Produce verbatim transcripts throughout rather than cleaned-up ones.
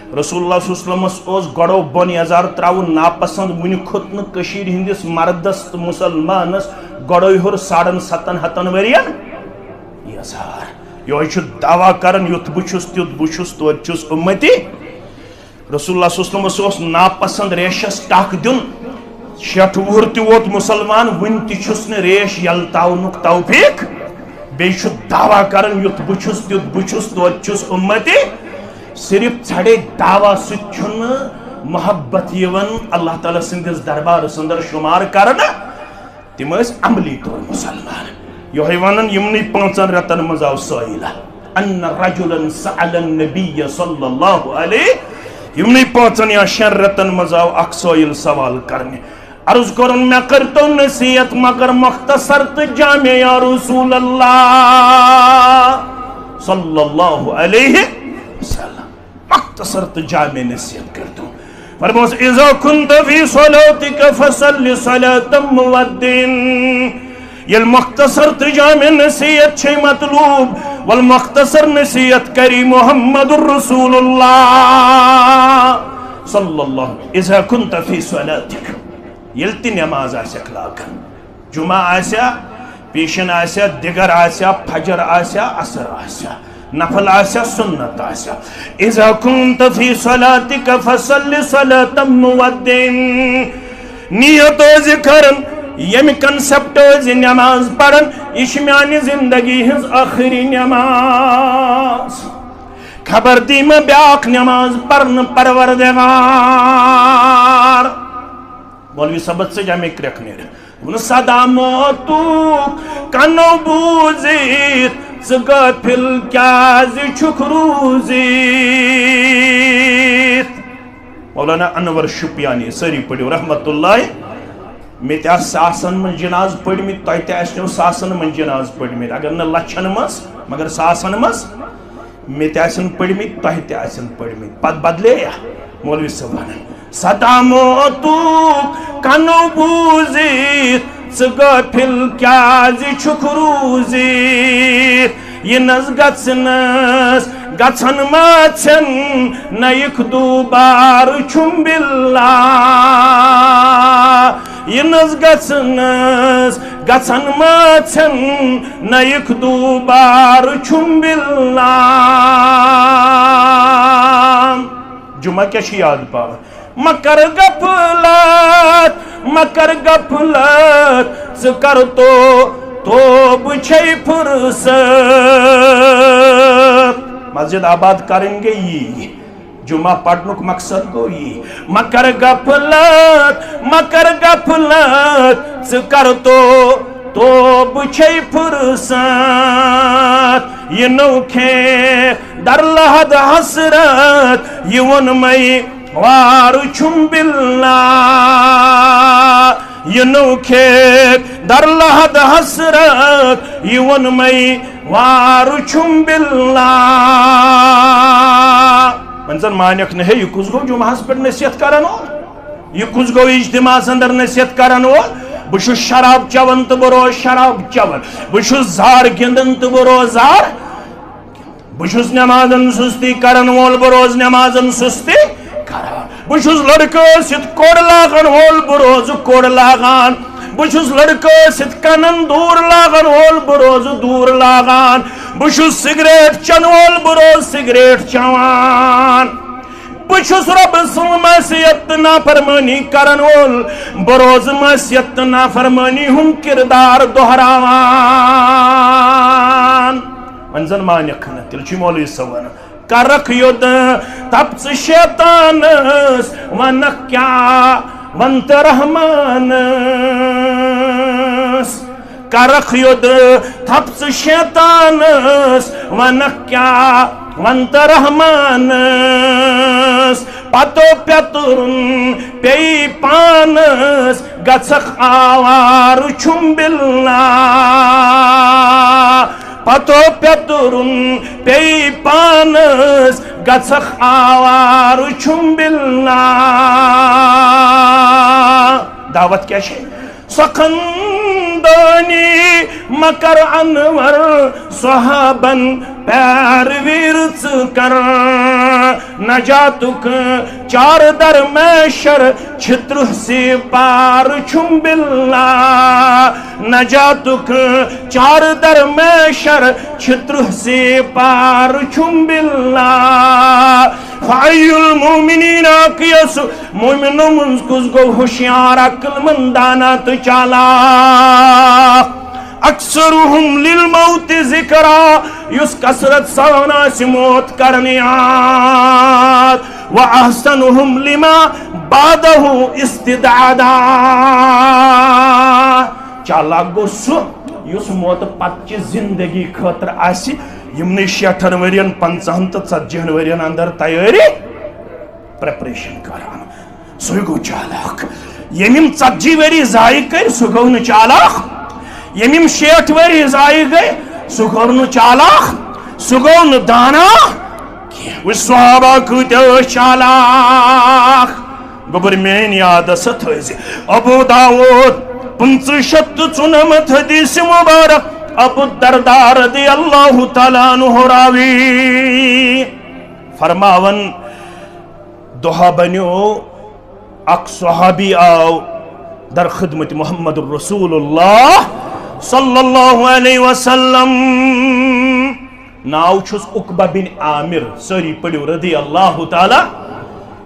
رسول اللہ صلی اللہ علیہ وسلمس اوس گۄڈو بۄن یزار تراوُن ناپسند، وُنہِ کھوٚت نہٕ کٔشیٖرِ ہٕنٛدِس مردس تہٕ مُسلمانس گۄڈے ہیوٚر ساڑن ستن ہتن ؤرین یزار۔ یہوے چھُ دعویٰ کران، یُتھ بہٕ چھُس تیُتھ بہٕ چھُس، توتہِ چھُس اُمتی۔ رسول اللہ صلی اللہ علیہ وسلمس اوس ناپسند ریشس ٹکھ دیُن۔ شیٹھ وُہُر تہِ ووت مُسلمان، وُنہِ تہِ چھُس نہٕ ریش یلتاونُک توفیق۔ بیٚیہِ چھُ دعویٰ کران، یُتھ بہٕ چھُس تیُتھ بہٕ چھُس، توتہِ چھُس اُمتی۔ صرف ژھڑے دعویٰ سۭتۍ چھُنہٕ محبت یِوان اللہ تعالیٰ سٕنٛدِس دربارس اندر شمار کرنہٕ۔ تِم ٲسۍ عملی طور مُسلمان۔ یِہوٚے وَنان یِمنٕے پانٛژن رٮ۪تن منٛز آو سٲیِلہ۔ ان رجلا سأل النبی صلی اللہ علیہ، یِمنٕے پانٛژن یا شٮ۪ن رٮ۪تن منٛز آو اکھ سٲیِل سوال کرنہِ۔ عرض کوٚرُن، مےٚ کٔرۍتو نصیحت مگر مختصر تہٕ جامع یا رسول اللہ صلی اللہ علیہ وسلم۔ مختصر تہٕ جامع نصیحت کٔرۍتو۔ فرموس، اذا كنت في صلاتك فصل صلاة مودع۔ ییٚلہِ مختصر تہٕ جامع نصیحت چھے مطلوب، ول مختصر نصیحت کری محمد رسول اللہ صلی اللہ۔ اذا كنت في صلاتك، ییٚلہِ تہِ نٮ۪ماز آسٮ۪کھ لاگان، جمعہ آسیا، پیشن آسیا، دِگر آسیا، فجر آسیا، عصر آسیا، نفل آسیا، سنت آسیا۔ اذا كنت في صلاتك فصل صلاة مودع۔ نیت ٲسۍ کران، ییٚمہِ concept ٲسۍ نٮ۪ماز پران، یہِ چھِ میانہِ زندگی ہٕنٛز ٲخری نٮ۪ماز۔ خبر دی مےٚ بیٛاکھ نٮ۪ماز پرنہٕ پروردگار۔ مولوی صٲبس ژٔج اَمے کرٛٮ۪کھ نیٖرِتھ۔ دوٚپُن، صدا موتُک کنو بوٗزِتھ، ژٕ غٲفِل کیٛازِ چھُکھ روٗزِتھ؟ مولانا انور شُپیانی، سٲری پٔرِو رحمت اللہ۔ مےٚ تہِ آسہٕ ساسن منٛز جناز پٔرمٕتۍ، تۄہہِ تہِ آسنو ساسن منٛز جناز پٔرمٕتۍ، اگر نہٕ لچھن منٛز، مگر ساسن منٛز۔ مےٚ تہِ آسن پٔرمٕتۍ، تۄہہِ تہِ آسن پٔرمٕتۍ۔ پتہٕ بدلے یا مولوی صٲب ونان، صدا موتُک کنو بوٗزِتھ، ژٕ غٲفِل کیٛازِ چھُکھ روٗزِتھ؟ یہِ نَس گژھنَس گژھن ما ژھٮ۪ن نَیِکھ دوٗبارٕ چھُم باللہ۔ یہِ نَس گژھنَس گژھن ما ژھٮ۪ن نَیِکھ دوٗبارٕ چھُم باللہ۔ جمعہ کیٛاہ چھُ یاد پاوان؟ مہ کر غفلت، مہ کر غفلت، ژٕ کر تو، توبہٕ چھے فرصت۔ مسجد آباد کرٕنۍ گٔے یی۔ جمعہ پرنُک مقصد گوٚو یی۔ مہ کر غفلت، مہ کر غفلت، ژٕ کر تو، توبہٕ چھے فرصت۔ یہِ نوٚو کھیت در لحد حسرت، یہِ ووٚن مَے وارٕ چھُم باللہ۔ یہِ نوٚو کھیت در لحد حسرت، یہِ ووٚن مَے وارٕ چھُم باللہ۔ وۄنۍ زن مانکھ نہٕ، ہے، یہِ کُس گوٚو جمعہس پٮ۪ٹھ نصیحت کران اورٕ؟ یہِ کُس گوٚو اجتماعس اندر نصیحت کران اورٕ؟ بہٕ چھُس شراب چٮ۪وان تہٕ بہٕ روزٕ شراب چٮ۪وان۔ بہٕ چھُس زار گِنٛدان تہٕ بہٕ روزٕ زار۔ بہٕ چھُس نٮ۪مازن سُستی کرن وول، بہٕ روزٕ نٮ۪مازن سُستی کران۔ بہٕ چھُس لڑکہٕ ٲسِتھ کوٚر لاگن وول، بہٕ روزٕ کوٚر لاگان۔ بہٕ چھُس لڑکہٕ ٲسِتھ کنن دوٗر لاگن وول، بہٕ روزٕ دوٗر لاگان۔ بہٕ چھُس سگریٹ چٮ۪ن وول، بہٕ روزٕ سگریٹ چٮ۪وان۔ بہٕ چھُس رۄبہٕ سٕنٛز معصیت تہٕ نافرمٲنی کرن وول، بہٕ روزٕ معصیت تہٕ نافرمٲنی ہُنٛد کردار دۄہراوان۔ وۄنۍ زن مانکھ نہٕ، تیٚلہِ چھُے مولوی صٲب ونان، کرکھ یوٚد تپژٕ شیطانس، ونکھ کیٛاہ ونتہٕ رحمانس۔ کرکھ یوٚد تھپژٕ شیطانس، ونکھ کیٛاہ ونتہٕ رحمانس۔ پتو پیترُن پیٚیہِ پانس، گژھکھ آوارٕ چھُم باللہ۔ پتو پیترُن پیٚیہِ پانس، گژھکھ آوارٕ چھُم باللہ۔ دعوت کیٛاہ چھے؟ سۄ خندٲنی مہ کر انور، صحابن پیروی رٕژ کر نجاتُک چار در محشر چھِ ترٕٛہ سِپار چھُم باللہ۔ نجاتُک چار در محشر چھِ ترٕٛہ سِپار چھُم باللہ۔ فأی المؤمنین، کیس مومنو منٛز کُس گوٚو ہوشیار، عقل مند، دانا تہٕ چالاک؟ اکثرهم للموت ذکرا، یُس کثرت سان آسہِ موت کرنہِ یاد۔ واحسنهم لما بعده استعدادا، چالاک گوٚو سُہ یُس موتہٕ پتہٕ چہِ زندگی خٲطرٕ آسہِ یِمنٕے شیٹھن ؤرین، پنژاہن تہٕ ژتجی ہن ؤرین اندر تیٲری، پریپریشن کران۔ سُے گوٚو چالاک۔ ییٚمۍ یِم ژتجی ؤری ضایع کٔرۍ، سُہ گوٚو نہٕ چالاک۔ ییٚمۍ یِم شیٹھ ؤری ضایع گٔے، سُہ گوٚو نہٕ چالاک، سُہ گوٚو نہٕ دانا کینٛہہ۔ وٕچھ، صحابہ کۭتیٛاہ ٲسۍ چالاک۔ گوٚبُر، میٲنۍ یاد ہسا تھٲیزِ۔ ابو داوود، پٕنٛژٕہ شیٚتھ تہٕ ژُنَمَتھ حدیث مبارک، ابو الدرداء رضی اللہ تعالیٰ عنہ راوی فرماوان، دۄہا بنیو، اکھ صحابی آو در خدمت محمد رسول اللہ صلی اللہ علیہ وسلم۔ ناو چھُس عقبہ بن عامر، سٲری پٔرِو رضی اللہ تعالیٰ۔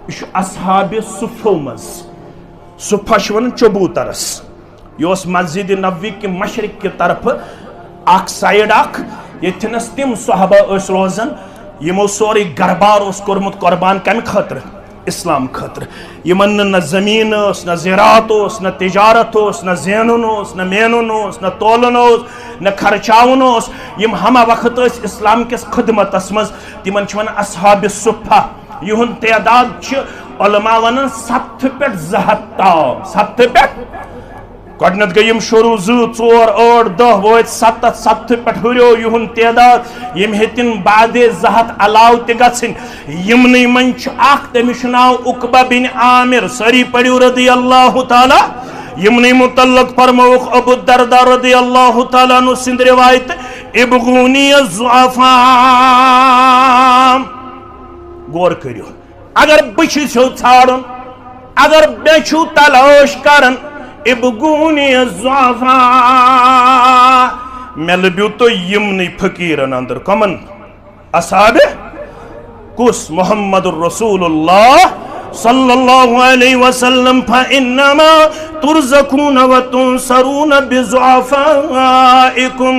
یہِ چھُ اصحاب صفو منٛز۔ صفہ چھِ وَنان چبوترس۔ یہِ اوس مسجد نبوی کہِ مشرق کہِ طرفہٕ اکھ سایڈ اکھ، ییٚتھٮ۪نس تِم صحابہ ٲسۍ روزان، یِمو سورُے گربار اوس کوٚرمُت قربان۔ کمہِ خٲطرٕ؟ اسلام خٲطرٕ۔ یِمن نہٕ نہ زٔمیٖن ٲس، نہ زِراعت اوس، نہ تجارت اوس، نہ زینُن اوس، نہ مینُن اوس، نہ تولُن اوس، نہ خرچاوُن اوس۔ یِم ہمہ وقت ٲسۍ اسلام کِس خدمتس منٛز۔ تِمن چھِ ونان اصحاب صفہ۔ یِہُنٛد تعداد چھِ علماء ونان ستھ پٮ۪ٹھ زٕ ہتھ تام۔ ستھ پٮ۪ٹھ گۄڈٕنیتھ گٔے یِم شروع، زٕ، ژور، ٲٹھ، دَہ، وٲتۍ ستتھ، ستتھٕ پٮ۪ٹھ ہُریو یِہُنٛد تعداد۔ یِم ہیٚتِن بعدے زٕ ہتھ علاوٕ تہِ گژھٕنۍ۔ یِمنٕے منٛز چھُ اکھ، تٔمِس چھُ ناو عقبہ بن عامر، سٲری پٔرِو رضی اللہ تعالیٰ۔ یِمنٕے متعلق فرمووُکھ ابو الدرداء رضی اللہ تعالیٰ عنہ سٕنٛدِ روایتہٕ، "ابغونی الضعفاء"۔ غور کٔرِو۔ اگر بہٕ چھُس یژھان ژھانڈُن، اگر مےٚ چھُو تلاش کران، ابغونی الضعفاء، مےٚ لٔبِو تُہۍ یِمنٕے فقیرن اندر۔ کمن؟ اصحاب کُس؟ محمد رسول اللہ صلی اللہ علیہ وسلم۔ فإنما ترزقون وتنصرون بضعفائكم۔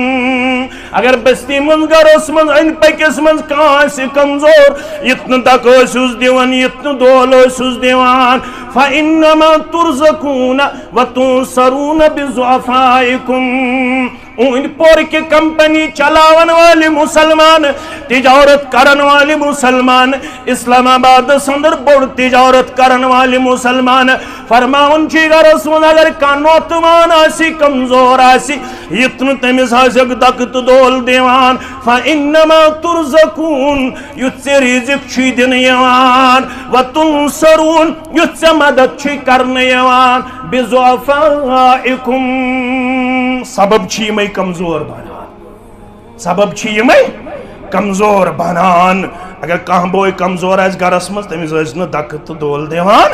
اگر بستی منٛز، گرس منٛز، أنٛدۍ پٔکِس منٛز کانٛہہ آسہِ کمزور، یُتھ نہٕ دکہٕ ٲسِوس دِوان، یُتھ نہٕ دول ٲسِوس دِوان، فإنما ترزقون وتنصرون بضعفائكم۔ أنٛدۍ پورکہِ کمپنی چلاون والہِ مسلمان، تجارت کرن والہِ مسلمان، اسلام آبادس اندر بوٚڑ تجارت کرن والہِ مسلمان، فرماوان چھِ، گرس منٛز اگر کانٛہہ نوتمان آسہِ، کمزور آسہِ، یُتھ نہٕ تٔمِس آسٮ۪کھ دکہٕ تہٕ دول دِوان، فإنما ترزقون، یُتھ ژےٚ رزق چھُے دِنہٕ یِوان، وتنصرون، یُتھ ژےٚ مدد چھُے کرنہٕ یِوان، بضعفائكم، سبب چھِ یِمے کمزور بنان۔ سبب چھِ یِمے کمزور بنان۔ اگر کانٛہہ بوے کمزور آسہِ گرس منٛز، تٔمِس ٲسۍ نہٕ دکہٕ تہٕ دول دِوان۔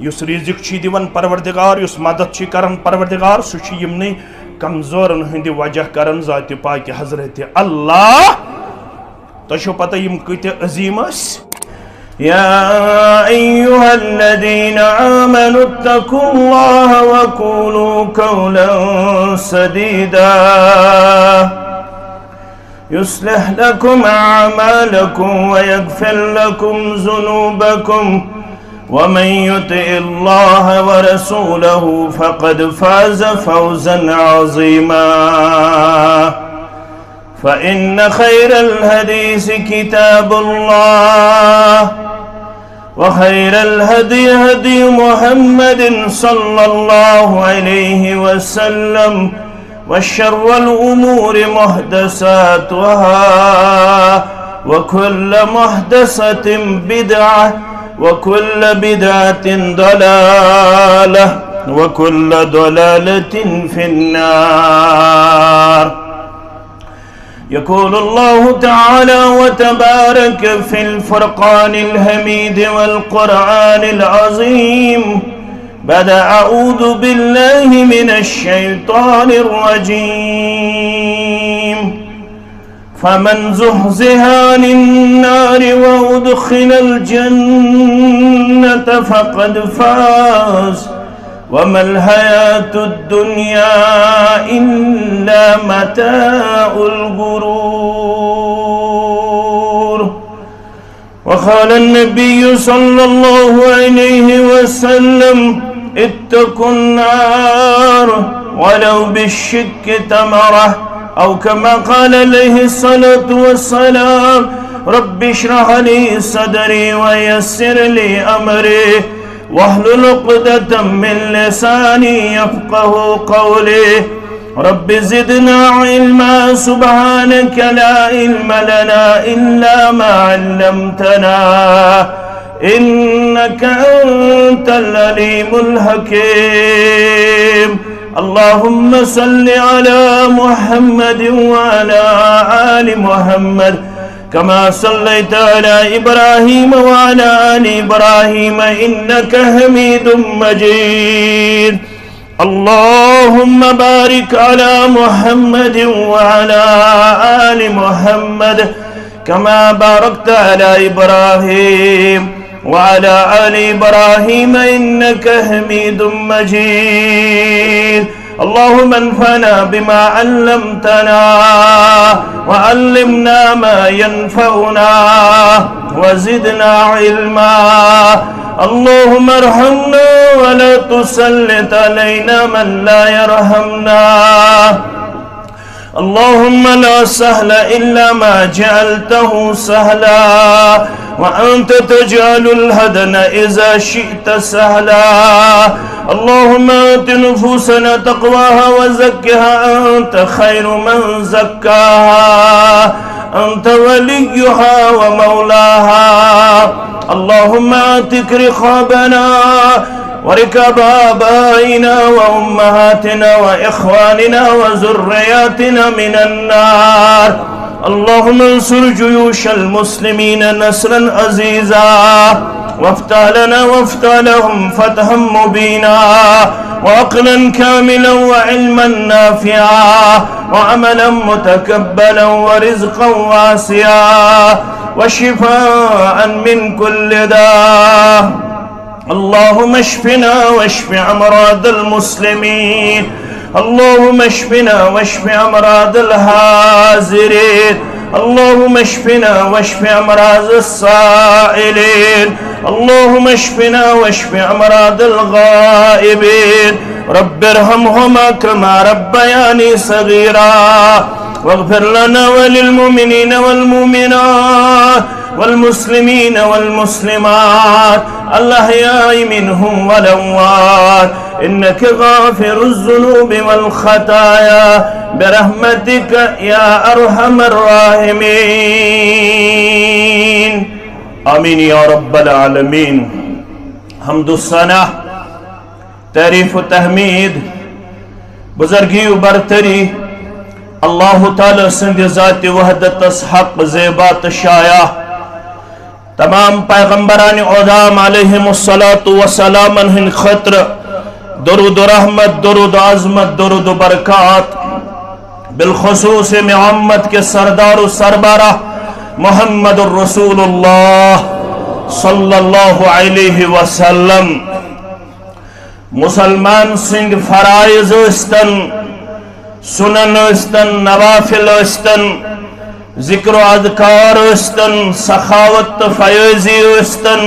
یُس رزق چھُ دِوان پروردگار، یُس مدد چھُ کران پروردگار، سُہ چھُ یِمنٕے کمزورن ہٕنٛدِ وجہ کران ذاتِ پاکہِ حضرت اللہ۔ تۄہہِ چھو پتہ یِم کۭتیاہ عظیٖم ٲسۍ؟ يا أيها الذين آمنوا اتقوا الله وقولوا قولا سديدا يصلح لكم أعمالكم ويغفر لكم ذنوبكم ومن يطع الله ورسوله فقد فاز فوزا عظيما. فإن خير الحديث كتاب الله، وخير الهدي هدي محمد صلى الله عليه وسلم، وشر الأمور محدثاتها، وكل محدثة بدعة، وكل بدعة ضلالة، وكل ضلالة في النار. يقول الله تعالى وتبارك في الفرقان الحميد والقرآن العظيم بعد أعوذ بالله من الشيطان الرجيم: فمن زحزح عن النار وأدخل الجنة فقد فاز وما الحياة الدنيا إلا متاع الغرور. وقال النبي صلى الله عليه وسلم: اتقوا النار ولو بشق تمرة، أو كما قال عليه الصلاة والسلام: رب اشرح لي صدري ويسر لي أمري واحلل عقدة من لساني يفقه قولي. رب زدنا علما، سبحانك لا علم لنا إلا ما علمتنا، إنك أنت العليم الحكيم. اللهم صل على محمد وعلى آل محمد كما صليت على إبراهيم وعلى آل إبراهيم إنك حميد مجيد. اللهم بارك على محمد وعلى آل محمد كما باركت على إبراهيم وعلى آل إبراهيم إنك حميد مجيد. اللهم انفعنا بما علمتنا وعلمنا ما ينفعنا وزدنا علما. اللهم ارحمنا ولا تسلط علينا من لا يرحمنا. اللهم لا سهل إلا ما جعلته سهلا وأنت تجعل الحزن إذا شئت سهلا. اللهم آت نفوسنا تقواها وزكها أنت خير من زكاها أنت وليها ومولاها. اللهم اعتق رقابنا ورقاب آبائنا وأمهاتنا وإخواننا وذرياتنا من النار. اللهم انصر جيوش المسلمين نصرا عزيزا، وافتح لنا وافتح لهم فتحا مبينا، وعقلا كاملا وعلما نافعا، وعملا متقبلا ورزقا واسعا، وشفاء من كل داء. اللهم اشفنا واشف أمراض المسلمين. اللهم اشفنا واشف أمراض الحاضرين. اللهم اشفنا واشف أمراض السائلين. اللهم اشفنا واشف أمراض الغائبين. رب ارحمهما كما ربياني صغيرا. واغفر لنا وللمؤمنين والمؤمنات والمسلمين والمسلمات الأحياء منهم والأموات إنك غافر الذنوب والخطايا برحمتك يا أرحم الراحمين. آمين يا رب العالمين. حمد و ثنا، تعریف و تحمید، بزرگی و برتری اللہ تعالی سند ذات وحدتس حق زیبا تہٕ شایع۔ تمام پیغمبران عظام علیہم الصلاۃ والسلام ہند خطر درود و رحمت، درود و عظمت، درود و برکات، بالخصوص محمد کے سردار و سربراہ محمد الرسول اللہ صلی اللہ علیہ وسلم۔ مسلمان سند فرائض ٲسۍتن، سنن ٲسۍتن، نوافل ٲسۍتن، ذکر و اذکار ٲسۍتن، سخاوت تہٕ فیٲضی ٲسۍتن،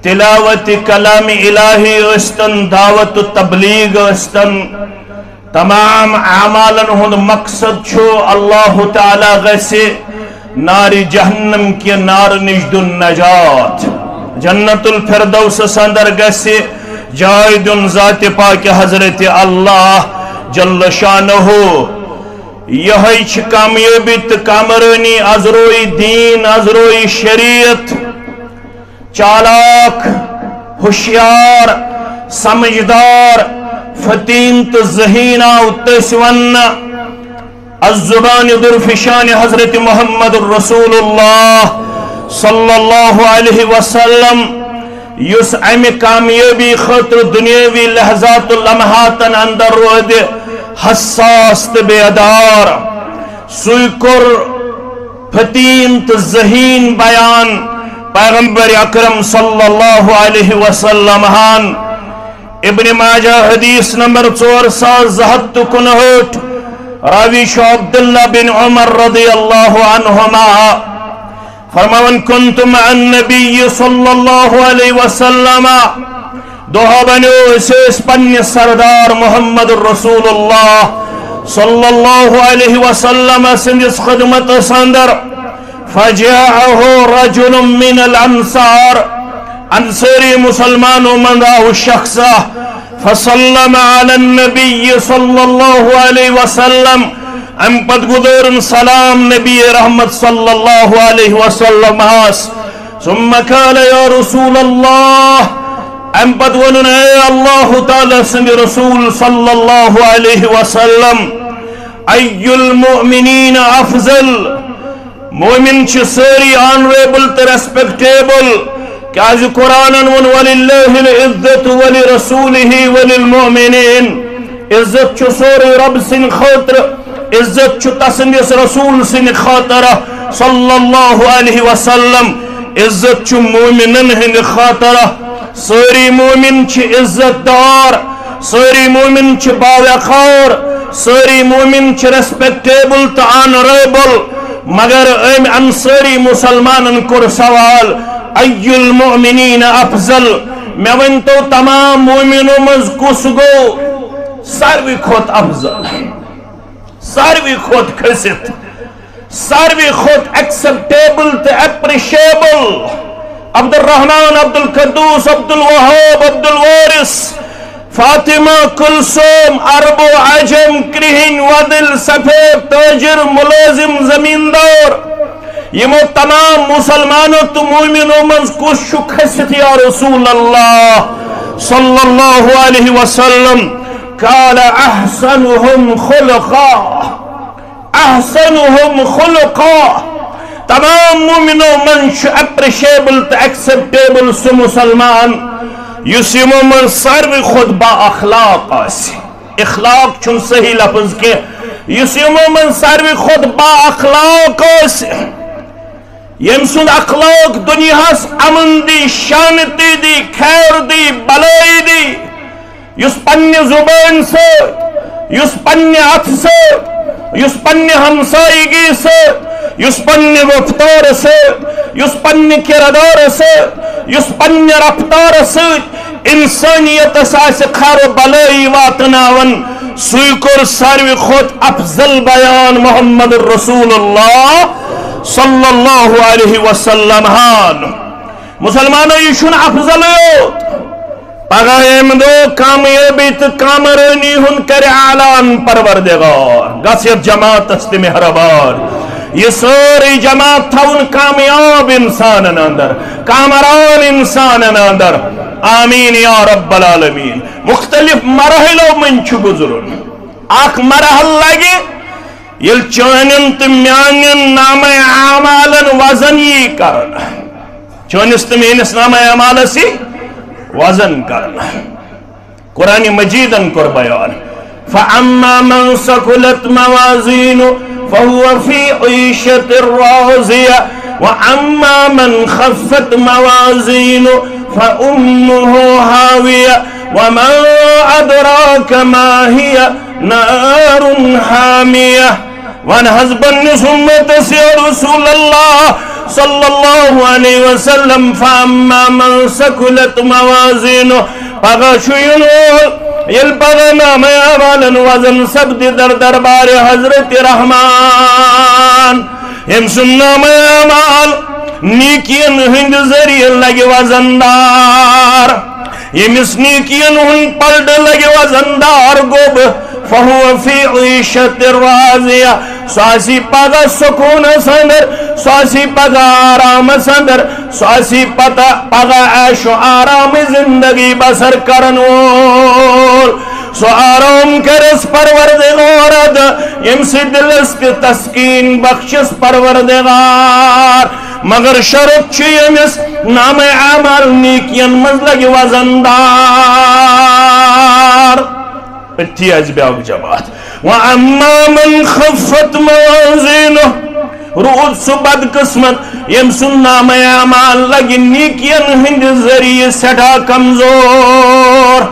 تلاوت کلام الہی ٲسۍتن، دعوت و تبلیغ ٲسۍتن، تمام اعمالن ہند مقصد چھُ اللہ تعالی گژھِ نار جہنم کہ نار نش دن نجات، جنت الفردوسس اندر گژھِ جاے دن ذات پاک حضرت اللہ جل شانہ۔ یہے چھ کامیابی تہٕ کامرٲنی از روی دین، از روی شریعت۔ چالاک، ہوشیار، سمجھدار، فطین تہٕ ذہین آو تٔسۍ وننہٕ۔ از زبان درفشان حضرت محمد رسول اللہ صلی اللہ علیہ وسلم، یُس امہِ کامیٲبی خٲطرٕ دُنیٲوی لحظات و لمحاتن اندر روزِ حساس تہٕ بیدار، سُے کوٚر فتیٖن تہٕ ذہیٖن بیان پیغمبر اکرم صلی اللہ علیہ وسلم ہن۔ ابن ماجہ حدیث نمبر ژور ساس زٕ ہتھ تہٕ کُنہٲٹھ، راوی چھُ عبداللہ بن عمر رضی اللہ عنہما۔ فرماوان، كنت مع النبي صلى الله عليه وسلم، دۄہ بنیو أسۍ ٲسۍ پننہِ سردار محمد رسول اللہ صلی اللہ علیہ وسلم سٕنٛدِس خدمتس اندر۔ فجاءه رجل من الانصار، انصاری مسلمانو منٛز آو شخصا، فسلم على النبي صلى الله عليه وسلم، امہِ پتہٕ گُزٲرٕن سلام نبی رحمت صلی اللہ علیہ وسلم ہس۔ ثم قال، يا رسول الله، امہِ پتہٕ ووٚنُن، اے اللہ تعالیٰ سٕنٛدِ رسول صلی اللہ علیہ وسلم، أي المؤمنين أفضل؟ مومن چھِ سٲری آنریبل تہٕ ریسپیکٹیبل، کیازِ قرآنن ووٚن، وللہ العزة ولرسولہ وللمؤمنین۔ عزت چھُ سورُے رب سٕنٛدِ خٲطرٕ، عزت چھُ تسٕنٛدِس رسول سٕنٛدِ خٲطرٕ صلی اللہ علیہ وسلم، عزت چھُ مومنن ہٕنٛدِ خٲطرٕ۔ سٲری مومن چھِ عزت دار، سٲری مومن چھِ باوقار، سٲری مومن چھِ ریسپیکٹیبل تہٕ آنریبل۔ مگر أمۍ انصٲری مسلمانن کوٚر سوال، أي المؤمنين أفضل؟ مےٚ ؤنۍ تو، تمام مومنو منٛز کُس گوٚو ساروی کھۄتہٕ افضل، ساروی کھۄتہٕ کھٔسِتھ، ساروی کھۄتہٕ ایکسپٹیبل تہٕ اپریشیبل؟ عبدالرحمان، عبدالقدوس، عبدالوہاب، عبدالوارث، فاطمہ، کلثوم، عرب و عجم، کرہن، ودل، سفید، تاجر، ملازم، زمیندار، یِمو تمام مسلمانو تہٕ مومنو منٛز کُس چھُ کھٔسِتھ یا رسول اللہ صلی اللہ علیہ وسلم؟ قال احسنهم خلقا، احسنهم خلقا۔ تمام مومنو منٛز چھُ اپریشیبل تہٕ ایکسپٹیبل سُہ مسلمان یُس یِمو منٛز ساروی کھۄتہٕ با اخلاق آسہِ۔ اخلاق چھُنہٕ صحیح لفظ کینٛہہ، یُس یِمو منٛز ساروی کھۄتہٕ با اخلاق آسہِ، ییٚمۍ سُنٛد اخلاق دُنیاہَس امن دی، شانتی دی، خیر دی، بلٲیی دی، یُس پننہِ زُبٲنۍ سۭتۍ، یُس پننہِ اَتھٕ سۭتۍ، یُس پننہِ ہمسایگی سۭتۍ، یُس پننہِ وۄپھتارٕ سۭتۍ، یُس پننہِ کِردارٕ سۭتۍ، یُس پننہِ رفتارٕ سۭتۍ انسانیتس آسہِ خیر و بلٲیی واتناوان، سُے کوٚر ساروی کھۄتہٕ افضل بیان محمد رسول اللہ صلی اللہ علیہ وسلم ہن۔ مسلمانو، یہِ چھُنہٕ افضلٕے یوت۔ پگاہ ییٚمہِ دۄہ کامیٲبی تہٕ کامرٲنی ہُنٛد کرِ اعلان پروردگار، گژھ یتھ جماعتس تہِ مہربان۔ یہِ سٲرٕے جماعت تھاوُن کامیاب انسانن اندر، کامران انسانن اندر۔ آمین یا رب العالمین۔ مختلف مراحلو مٔنٛزۍ چھُ گُزرُن۔ اکھ مرحلہٕ لگہِ ییٚلہِ چٲنٮ۪ن تہٕ میانٮ۪ن نامہ اعمالن وزن یی کرنہٕ۔ چٲنِس تہٕ میٲنِس نامہ اعمالس یی وزن کرنہٕ۔ قرآن مجیدن کوٚر بیان، فَأَمَّا مَنْ ثَقُلَتْ مَوَازِينُهُ فَهُوَ فِي عِيشَةٍ رَاضِيَةٍ، وَأَمَّا مَنْ خَفَّتْ مَوَازِينُهُ فَأُمُّهُ هَاوِيَةٌ، وَمَا أَدْرَاكَ مَا هِيَهْ، نَارٌ حَامِيَةٌ۔ وَن حظ پننِس اُمتس یا رسول اللہ صلی اللہ علیہ وسلم، فَأَمَّا مَنْ ثَقُلَتْ مَوَازِينُهُ، پگاہ چھُ یُن وول، ییٚلہِ پگاہ نامہ اعمالن وزن سپدِ در دربار حضرت رحمان، ییٚمہِ سُنٛد نامہ اعمال نیکین ہٕنٛدِ ذٔریعہٕ لگہِ وزن دار، ییٚمِس نیکین ہُنٛد پلڈٕ لگہِ وزن دار گوٚب، فَهُوَ فِي عِيشَةٍ رَاضِيَةٍ، سُہ آسی پگاہ سکوٗنس اندر، سُہ آسی پگاہ آرامس اندر، سُہ آسی پتہ پگاہ عیش و آرام زندگی بسر کرن وول۔ سُہ آرام کٔرِس پروردگار، ییٚمہِ سۭتۍ دِلس تہِ تسکیٖن بخشس پروردگار۔ مگر شرط چھُ ییٚمِس نامہ اعمال نیکین منٛز لگہِ وزن دار۔ أتھی آسہِ بیٛاکھ جماعت۔ وَأَمَّا مَنْ خَفَّتْ مَوَازِينُهُ، روٗد سُہ بدقسمت، ییٚمۍ سُنٛد نامہ اعمال لگہِ نیکین ہٕنٛدِ ذٔریعہٕ سٮ۪ٹھاہ کمزور۔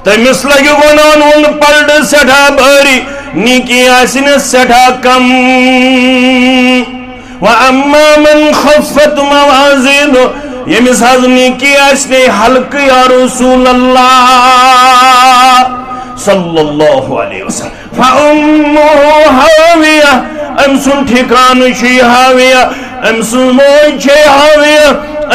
تٔمِس لگہِ گۄناہن ہُنٛد پلڑٕ سٮ۪ٹھاہ بھٲری، نیکی آسہِ نہٕ سٮ۪ٹھاہ کم۔ وَأَمَّا مَنْ خَفَّتْ مَوَازِينُهُ، ییٚمِس حظ نیکی آسہِ نے ہلکہٕ یا رسول اللہ صلی اللہ علیہ وسلم۔ فَأُمُّهُ هَاوِيَةٌ، أمۍ سُنٛد ٹھِکانہٕ چھُ یہِ ہاویہ، أمۍ سٕنٛز موج چھے ہاویہ،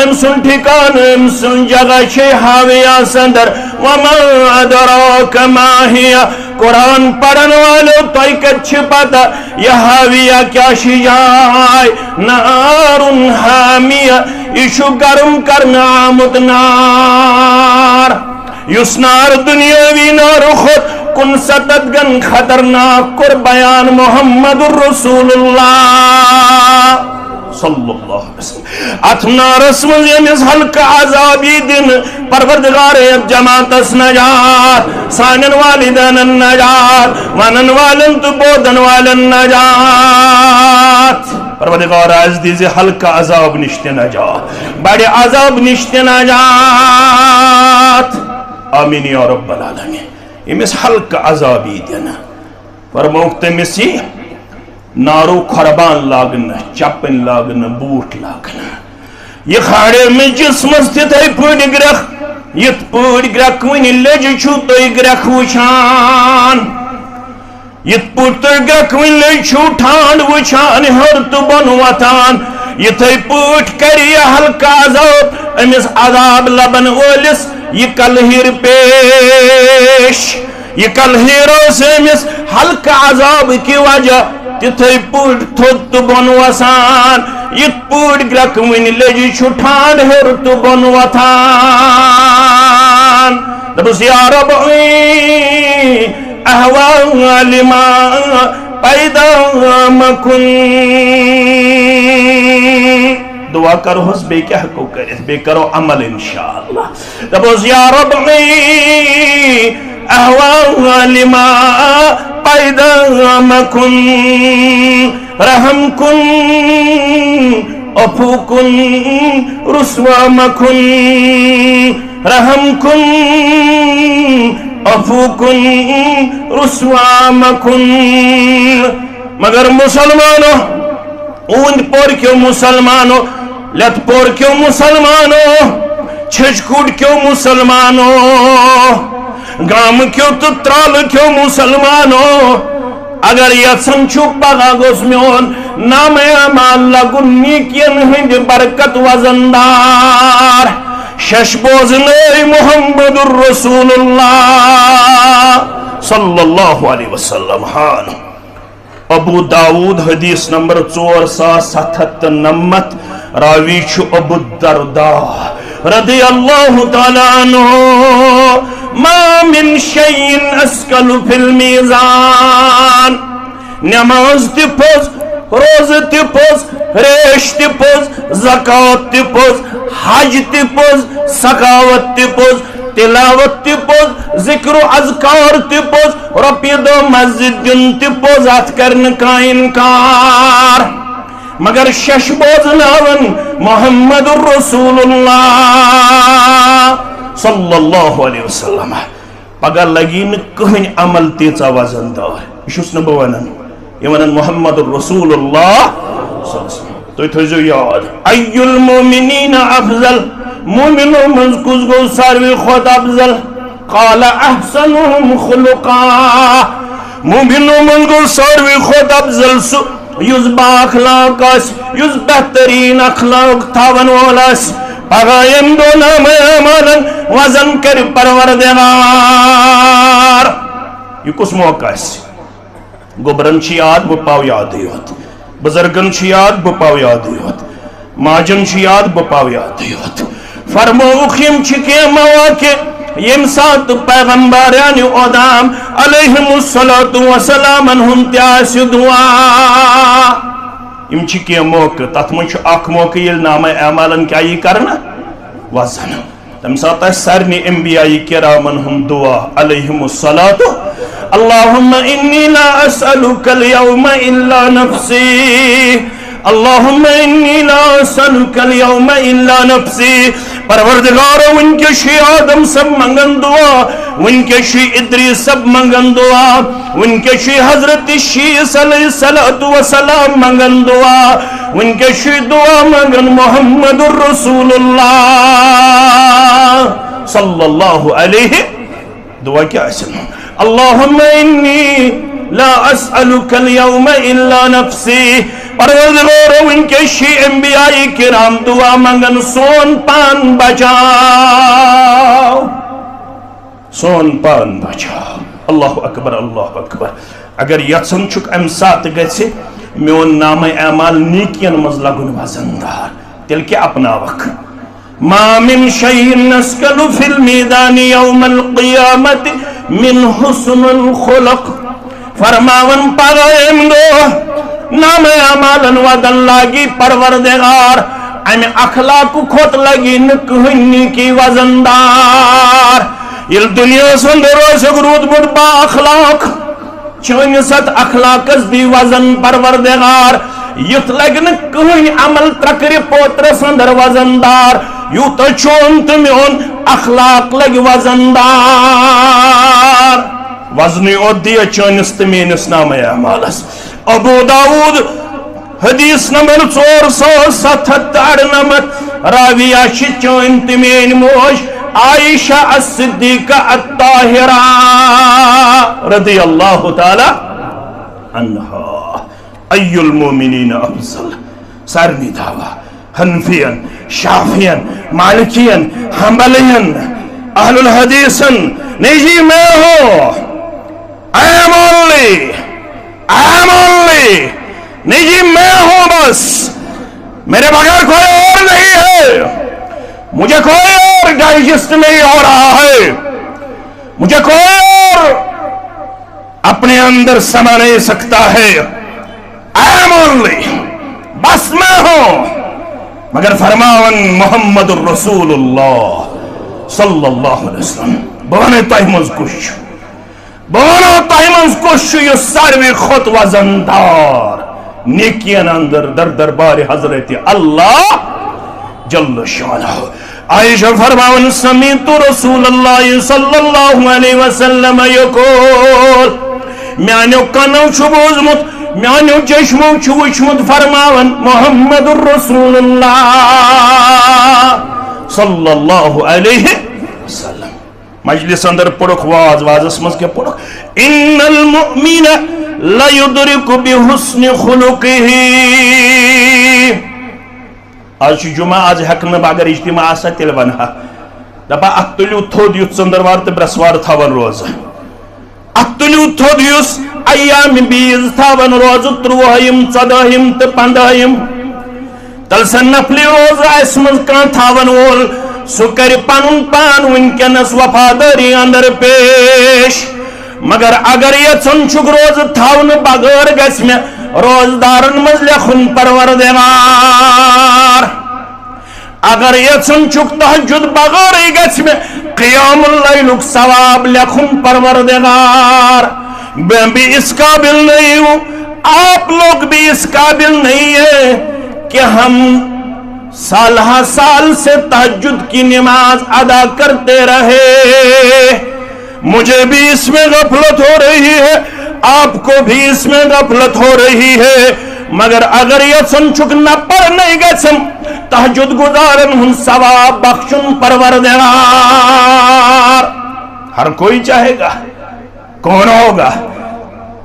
أمۍ سُنٛد ٹھِکانہٕ، أمۍ سٕنٛز جگہ چھے ہاویہ سندر۔ وَمَا أَدْرَاكَ مَا هِيَهْ، قرآن پرن والو، تۄہہِ کتہِ چھِ پتہ یہِ ہاویہ کیٛاہ چھِ جاے؟ نَارٌ حَامِيَةٌ، یہِ چھُ گرم کرنہٕ آمُت نار۔ یُس نار دنیاوی نارٕ کھۄتہٕ کُنسَتتھ گن خطرناک کوٚر بیان محمد رسول اللہ صلی اللہ علیہ وسلم۔ اتھ نارس منٛز ییٚمِس ہلکہٕ عذاب یی دِنہٕ، پروردگار یتھ جماعتس نجات، سانٮ۪ن والدینن نجات، ونن والٮ۪ن تہٕ بوزن والٮ۪ن نجات۔ پروردگار از دیزِ ہلکہٕ عذاب نِش تہِ نجات، بڑِ عذاب نِش تہِ نجات۔ آمین یا رب العالمین۔ ییٚمِس ہلکہٕ عذاب یی دِنہٕ، فرمووُکھ تٔمِس یی نارو کھۄربان لاگنہٕ، چپٕنۍ لاگنہٕ، بوٗٹھ لاگنہٕ۔ یہِ کھالہِ أمِس جسمس تِتھے پٲٹھۍ گرٛٮ۪کھ، یِتھ پٲٹھۍ گرٛٮ۪کوٕنہِ لیٚجہِ چھُو تُہۍ گرٛٮ۪کھ وٕچھان۔ یِتھ پٲٹھۍ تُہۍ گرٛٮ۪کوٕنۍ لیٚجہِ چھُو ٹھانٛڈ وٕچھان، ہیوٚر تہٕ بۄن وۄتھان، یِتھے پٲٹھۍ کرِ یہِ ہلکہٕ عذاب أمِس عذاب لبن وٲلِس یہِ کلہٕ ہیٖر پیش۔ یہِ کلہٕ ہیٖر اوس أمِس ہلکہٕ عذاب کہِ وجہ تِتھے پٲٹھۍ تھوٚد تہٕ بۄن وسان، یِتھ پٲٹھۍ گرٛٮ۪کوٕنۍ لیٚجہِ چھُ ٹھانٛڈ ہیوٚر تہٕ بۄن وۄتھان۔ دوٚپُس، یا رب، احوال ما پیدا مکن۔ دعا کرہوس، بیٚیہِ کیٛاہ ہٮ۪کو کٔرِتھ؟ بیٚیہِ کرو عمل انشاءاللہ۔ دپوس، یا رب، احوال ما پیدا مکن، رحم کن، عفو کن، رسوا مکن، رحم کن، عفو کن، رسوا مکن۔ مگر مسلمانو، اوند پور کیو مسلمانو، لت پور کیو مسلمانو، چھچ کوٹ کیو مسلمانو، گام کیو تو ترال کیو مسلمانو، اگر یژھان چھو پگاہ گوٚژھ میون نام اعمال لگُن نیکین ہند برکت وزندار، شش بوزنٲے محمد رسول اللہ صلی اللہ علیہ وسلم۔ ہان ابو داؤد، حدیث نمبر ژور ساس ستھ ہتھ تہٕ نَمَتھ، راوی چھُ ابو الدرداء رضی اللہ تعالیٰ عنہ۔ ما من شيء أثقل في الميزان۔ نماز تہِ پوٚز، روزٕ تہِ پوٚز، ریش تہِ پوٚز، زکوٰۃ تہِ پوٚز، حج تہِ پوٚز، سخاوت تہِ پوٚز، تلاوت تہِ پوٚز، ذکر و اذکار تہِ پوٚز، رۄپیہِ دہ مسجد دیُن تہِ پوٚز، اتھ کرِ نہٕ کانٛہہ انکار۔ مگر شش بوزناون محمد رسول اللہ صلی اللہ علیہ وسلم۔ پگاہ لگی نہٕ کٕہٕنۍ عمل تیٖژاہ وزن دار۔ یہِ چھُس نہٕ بہٕ ونان، یہِ ونان محمد رسول اللہ صلی اللہ علیہ وسلم۔ تُہۍ تھٲیزیو یاد، ای المؤمنین افضل، مومنو منٛز کُس گوٚو ساروی کھۄتہٕ افضل؟ قال احسنهم خلقا، مومنو منٛز گوٚو ساروی کھۄتہٕ افضل سُہ یُس با اخلاق آسہِ، یُس بہترین اخلاق تھاون وول آسہِ۔ پگاہ ییٚمہِ دۄہ نامہ اعمالن وزن کرِ پروردگار۔ یہِ کُس موقع آسہِ؟ گوٚبرن چھِ یاد، بہٕ پاو یادٕے یوت۔ بزرگن چھِ یاد، بہٕ پاو یادٕے یوت۔ ماجن چھِ یاد، بہٕ پاو یادٕے یوت۔ فرمووُکھ، یِم چھِ کینٛہہ مواقع، ییٚمہِ ساتہٕ پیغمبرانِ اعظم علیہم الصلوۃ والسلامن ہُنٛد تہِ آسہِ دُعا۔ یِم چھِ کینٛہہ موقعہٕ، تَتھ منٛز چھُ اکھ موقعہٕ ییٚلہِ نامہ اعمالن کیٛاہ یی کرنہٕ؟ وزن۔ تَمہِ ساتہٕ آسہِ سارنٕے انبیاء کرامن ہُنٛد دُعا علیہم الصلوۃ، اللہم انی لا اسألک الیوم الا نفسی، اللہم انی لا اسألک الیوم الا نفسی۔ پروردگارو، وٕنکیٚس چھُ آدم صٲب منگان دُعا، وٕنکیٚس چھُ ادریس صٲب منگان دُعا، وٕنکیٚس چھُ حضرت شیس علیہ الصلوۃ والسلام منگان دُعا، وٕنکیٚس چھُ دُعا منگان محمد رسول اللہ صلی اللہ علیہ۔ دُعا کیٛاہ آسہِ؟ اللہم انی لا اسألک الیوم الا نفسی۔ پروردگارو، وٕنکیٚس چھِ انبیاء کرام دُعا منگان، سون پان بچاو، سون پان بچاو۔ اللہ اکبر، اللہ اکبر۔ اگر یژھان چھُکھ امہِ ساتہٕ گژھِ میون نامہ اعمال نیکین منٛز لگُن وزن دار، تیٚلہِ کیٛاہ اپناوکھ؟ ما من شيء أثقل في الميزان يوم القيامة من حسن الخلق۔ فرماوان، پگاہ امہِ دۄہ نامہ اعمالن وزن لاگی پروردگار، امہِ اخلاق کھۄتہٕ لگی نہٕ کٕہٕنۍ نیکی وزن دار۔ ییٚلہِ دُنیاہس اندر اوسُکھ روٗدمُت با اخلاق، چٲنِس اتھ اخلاقس دی وزن پروردگار، یُتھ لگہِ نہٕ کٕہٕنۍ عمل ترکرِ پوترس اندر وزن دار، یوٗتاہ چون تہٕ میون اخلاق لگہِ وزن دار۔ وزنٕے اوت دِیا چٲنِس تہٕ میٲنِس نامہ اعمالس۔ ابو داؤد، حدیث نمبر ژور ساس ستھ ہتھ تہٕ ارنمتھ، راویہ چھِ چٲنۍ تہٕ میٲنۍ موج عائشہ الصدیقہ الطاہرہ رضی اللہ تعالی عنہا۔ ای المؤمنین افضل، سارنٕے دعویٰ، حنفین، شافین، مالکین، حنبلین، اہل الحدیثن، نہیں جی میں ہوں، I am only، I am only، نہیں جی میں ہوں بس، میرے بغیر کوئی اور نہیں ہے، مجھے کوئی اور ڈائجسٹ نہیں ہو رہا ہے، مجھے کوئی اور اپنے اندر سما نہیں سکتا ہے، I am only، بس میں ہوں۔ مگر فرماوان محمد رسول اللہ صلی اللہ علیہ وسلم، بہٕ وَنَے تۄہہِ منٛز کُس چھُ، بہٕ وَنو تۄہہِ منٛز کُس چھُ یُس ساروی کھۄتہٕ وزن دار نیکین اندر در دربار حضرت اللہ جل شانہ۔ عائشہ فرماوان، سمعت رسول اللہ صلی اللہ علیہ وسلم یقول، میانیو کنو چھُ بوٗزمُت، میانیو چشمو چھُ وٕچھمُت، فرماوان محمد رسول اللہ صلی اللہ علیہ وسلم۔ مجلس اندر پوٚرُکھ واز، وازس منٛز کیٛاہ پوٚرُکھ؟ ان المؤمن لیدرک بحسن خلقہ۔ آز چھُ جمعہ، آز ہٮ۪کہٕ نہٕ بہٕ، اگر اجتماع آسہِ ہا، تیٚلہِ وَنہٕ ہا۔ دَپان، اَتھ تُلِو تھوٚد یُتھ ژٔنٛدٕروار تہٕ برٛٮ۪سوار تھاوَن روزٕ۔ اَتھ تُلِو تھوٚد یُس ایام بیٖز تھاوَن روزٕ، تُرٛوٲہِم، ژۄدٲہِم تہٕ پنٛدٲہِم۔ تَلہٕ سا نفلی روزٕ آسہِ منٛز کانٛہہ تھاوَن وول، سُہ کَرِ پَنُن پان وٕنکیٚنَس وفادٲری اندر پیش۔ مگر اگر یژھان چھُکھ روزٕ تھاونہٕ بغٲر گژھِ مےٚ روزدارن منٛز لیکھُن پروردگار، اگر یژھان چھُکھ تہجد بغٲرٕے گژھِ مےٚ قیام اللیلُک ثواب لیکھُن پروردگار، میں بھی اس قابل نہیں ہوں، آپ لوگ بھی اس قابل نہیں ہیں کہ ہم سالہ سال سے تہجد کی نماز ادا کرتے رہے۔ مجھے بھی اس میں غفلت ہو رہی ہے، آپ کو بھی اس میں غفلت ہو رہی ہے، مگر اگر یژھان چھُکھ نہ پرنٕے گژھن، تہجد گزارن ہُنٛد ثواب بخشُن پروردگار۔ ہر کوئی چاہے گا، کون ہوگا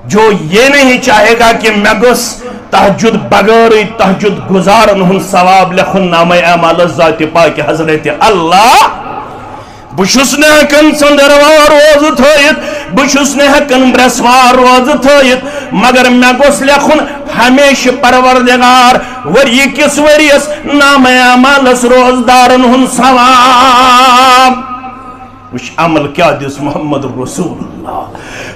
جو یہ نہیں چاہے گا کہ مےٚ گوٚژھ تہجد بغٲرٕے تہجد گزارن ہُنٛد ثواب لیکھُن نامہ اعمالس ذاتِ پاک حضرت اللہ؟ بہٕ چھُس نہٕ ہٮ۪کان ژٔنٛدٕروار روزٕ تھٲیِتھ، بہٕ چھُس نہٕ ہٮ۪کان برٛٮ۪سوار روزٕ تھٲیِتھ، مگر مےٚ گوٚژھ لیکھُن ہمیشہِ پروردگار ؤری کِس ؤرِیَس نامہ اعمالس روزدارن ہُنٛد ثواب۔ وٕچھ عمل کیٛاہ دِژ محمد رسول اللہ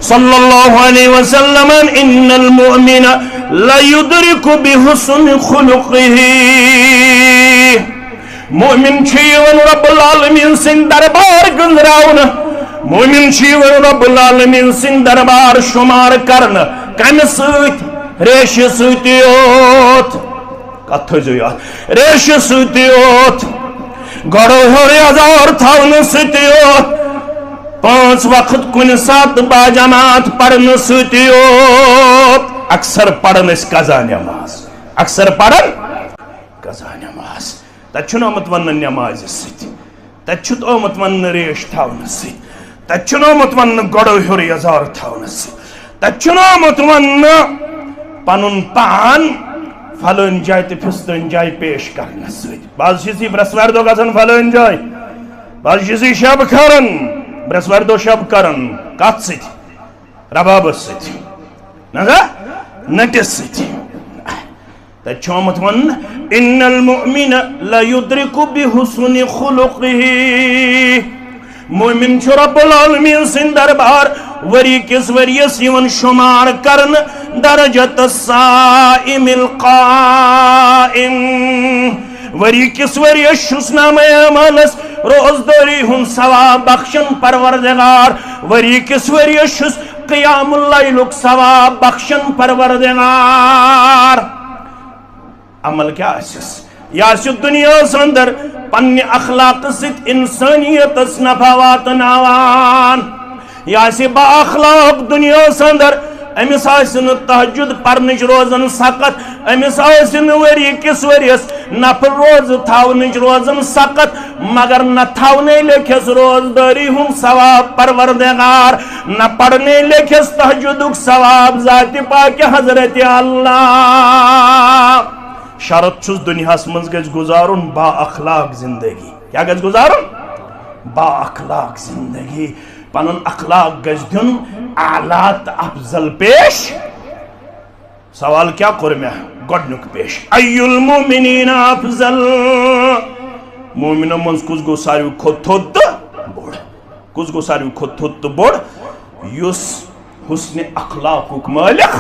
صلی اللہ علیہ وسلمن، ان المؤمن لیدرک بحسن خلقہ۔ مومن چھُ یِوان رب العالمین سٕنٛدۍ دربار گٔنٛزراونہٕ، مومن چھُ یِوان رب العالمین سٕنٛدۍ دربار شمار کرنہٕ۔ کمہِ سۭتۍ؟ ریشہِ سۭتۍ یوت۔ کتھ تھٲیزیو یاد، ریشہِ سۭتۍ یوت، گۄڈو ہیوٚر یزار تھاونہٕ سۭتۍ یوت، پانٛژھ وقت کُنہِ ساتہٕ باجماعت پرنہٕ سۭتۍ یوت۔ اکثر پران أسۍ قضا نماز، اکثر پران قضا نماز۔ تتہِ چھُنہٕ آمُت وننہٕ نمازِ سۭتۍ، تتہِ چھُ آمُت وننہٕ ریش تھاونہٕ سۭتۍ، تتہِ چھُنہٕ آمُت وننہٕ گۄڈو ہیوٚر یزار تھاونہٕ سۭتۍ، تتہِ چھُنہٕ آمُت وننہٕ پنُن پان فلٲنۍ جایہِ تہٕ فستٲنۍ جایہِ پیش کرنہٕ سۭتۍ۔ بعض چھِ أسۍ برٛٮ۪سوارِ دۄہ گژھان فلٲنۍ جایہِ، بعض چھِ أسۍ شب کران، برٛٮ۪سوارِ دۄہ شب کران، کتھ سۭتۍ؟ ربابس سۭتۍ، نہ سا، نٔٹِس سۭتۍ۔ تتہِ چھُ آمُت وننہٕ، ان المؤمن لیدرک بحسن خلقہ۔ مومن چھُ رب العالمین سٕنٛدۍ دربار ؤری کِس ؤریس یِوان شمار کرنہٕ درجة الصائم القائم۔ ؤری کِس ؤریس چھُس نامہ اعمالس روزدٲری ہُنٛد ثواب بخشان پروردگار، ؤری کِس ؤریس چھُس قیام اللیلُک ثواب بخشان پروردگار۔ عمل کیٛاہ آسٮ۪س؟ یہِ آسہِ دُنیاہس اندر پننہِ اخلاقہٕ سۭتۍ انسٲنیتس نفع واتناوان۔ یہِ آسہِ با اخلاق دُنیاہس اندر، أمِس آسہِ نہٕ تہجد پرنٕچ روزان سخت، أمِس آسہِ نہٕ ؤری کِس ؤریس نفل روزٕ تھاونٕچ روزان سخت، مگر نہ تھاونے لیکھٮ۪س روزدٲری ہُنٛد ثواب پروردگار، نہ پرنے لیکھٮ۪س تہجدُک ثواب ذاتِ پاکِ حضرت اللہ۔ شرط چھُس دُنیاہس منٛز گژھِ گُزارُن با اخلاق زندگی۔ کیٛاہ گژھِ گُزارُن؟ با اخلاق زندگی۔ پنُن اخلاق گژھِ دیُن اعلیٰ تہٕ افضل پیش۔ سوال کیٛاہ کوٚر مےٚ گۄڈٕنیُک پیش؟ ای المؤمنین افضل؟ مومنو منٛز کُس گوٚو ساروی کھۄتہٕ تھوٚد تہٕ بوٚڑ؟ کُس گوٚو ساروی کھۄتہٕ تھوٚد تہٕ بوٚڑ؟ یُس حسن اخلاقُک مٲلِک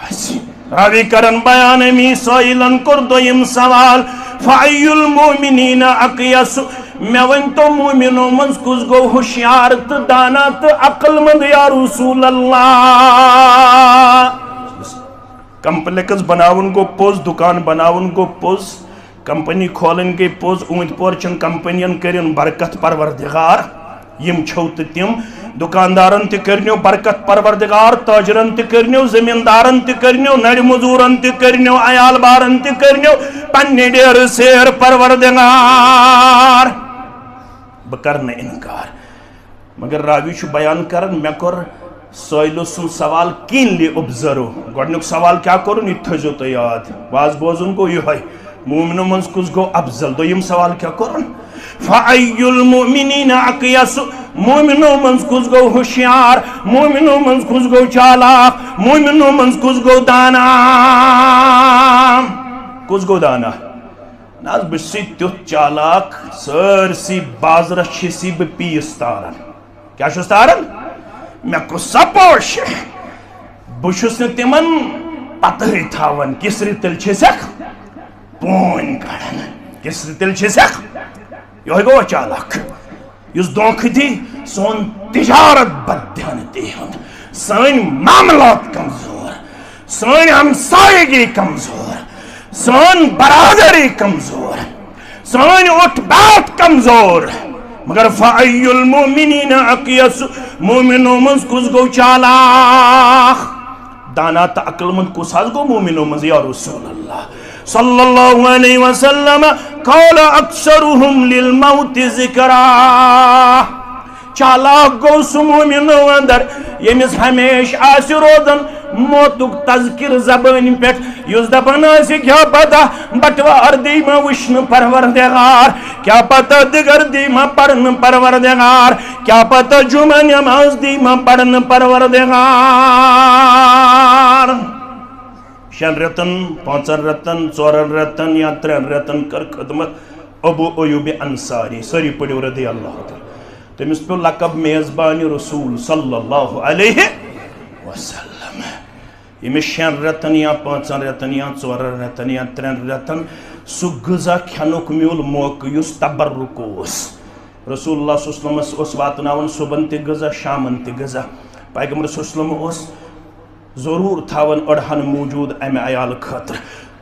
آسہِ۔ راوی کرن بیان، امی سائلن کوٚر دوٚیِم سوال، فأی المؤمنین اقیس؟ مےٚ ؤنۍ تو، مومنو منٛز کُس گوٚو ہوشیار تہٕ دانا تہٕ عقل مند یا رسول اللہ؟ کمپلیکس بناوُن گوٚو پوٚز، دُکان بناوُن گوٚو پوٚز، کمپنی کھولٕنۍ گٔے پوٚز، اوٗنتۍ پور چٮ۪ن کمپنین کٔرِن برکت پروردگار، یِم چھِو تہٕ تِم، دُکاندارن تہِ کٔرنیو برکت پروردگار، تاجرن تہِ کٔرنیو، زمیٖندارن تہِ کٔرنیو، نرِ مزوٗرن تہِ کٔرنیو، عیال بارن تہِ کٔرنیو، پننہِ ڈیرٕ سیر پروردگار۔ بہٕ کرٕ نہٕ انکار۔ مگر راوی چھُ بیان کران، مےٚ کوٚر سٲیلہٕ سُنٛد سوال کینلی اوبزرو۔ گۄڈٕنیُک سوال کیٛاہ کوٚرُن، یہِ تہِ تھٲیزیو تُہۍ یاد۔ واز بوزُن گوٚو یِہوٚے۔ مومنو منٛز کُس گوٚو افضل؟ دوٚیِم سوال کیٛاہ کوٚرُن؟ فأی المؤمنین اقیس؟ مومنو منٛز کُس گوٚو ہوشیار؟ مومنو منٛز کُس گوٚو چالاک؟ مومنو منٛز کُس گوٚو دانا؟ کُس گوٚو دانا؟ نہ حظ، بہٕ چھُسٕے تیُتھ چالاک، سٲرسٕے بازرس چھُسٕے بہٕ پیٖس تاران۔ کیٛاہ چھُس تاران؟ مےٚ کُس سا پوش؟ بہٕ چھُس نہٕ تِمن پتہٕے تھاوان۔ کِس رِتٕلۍ چھِ سکھ پونۍ کڑان، کِس رِتٕلۍ چھِ سکھ۔ یِہوٚے گوٚو چالاک، یُس دھوکہٕ دی۔ سون تجارت بددھیانتی ہُنٛد، سٲنۍ معاملات کمزور، سٲنۍ ہمسایگی کمزور، سٲنۍ برادری کمزور، سٲنۍ اُٹھ بیٹھ کمزور۔ مگر فأی المؤمنین اقیس؟ مومنو منٛز کُس گوٚو چالاک؟ دانا تہٕ عقل مند کُس حظ گوٚو مومنو منٛز یا رسول اللہ صلی اللہ علیہ وسلم؟ قال اکثرهم للموت ذکرا۔ چالاک گوٚو سُہ مومنو اندر، ییٚمِس ہمیشہِ آسہِ روزان موتُک تذکر زبٲنۍ پٮ۪ٹھ، یُس دپان آسہِ، کیٛاہ پتہ بٹوار دی ما وٕچھنہٕ پروردگار، کیٛاہ پتہ دِگر دی ما پرنہٕ پروردگار، کیٛاہ پتہ جمعہ نماز دی ما پرنہٕ پروردگار۔ شٮ۪ن رٮ۪تن، پانٛژن رٮ۪تن، ژورن رٮ۪تن یا ترٛٮ۪ن رٮ۪تن کٔر خدمت ابو ایوب انصاری، سٲری پٔرِو رضی اللہ تعالیٰ۔ تٔمِس پیوٚو لقب میزبان رسول صلی اللہ علیہ وسلم۔ ییٚمِس شٮ۪ن رٮ۪تن یا پانٛژن رٮ۪تن یا ژورن رٮ۪تن یا ترٛٮ۪ن رٮ۪تن سُہ غذا کھٮ۪نُک میوٗل موقعہٕ یُس تبرک اوس، رسول اللہ صلی اللہ علیہ وسلمس اوس واتناوان صُبحن تہِ غذا، شامن تہِ غذا۔ پیغمبر صلی اللہ علیہ وسلم اوس ضروٗر تھاوان أڑہن موجود امہِ عیال خٲطرٕ۔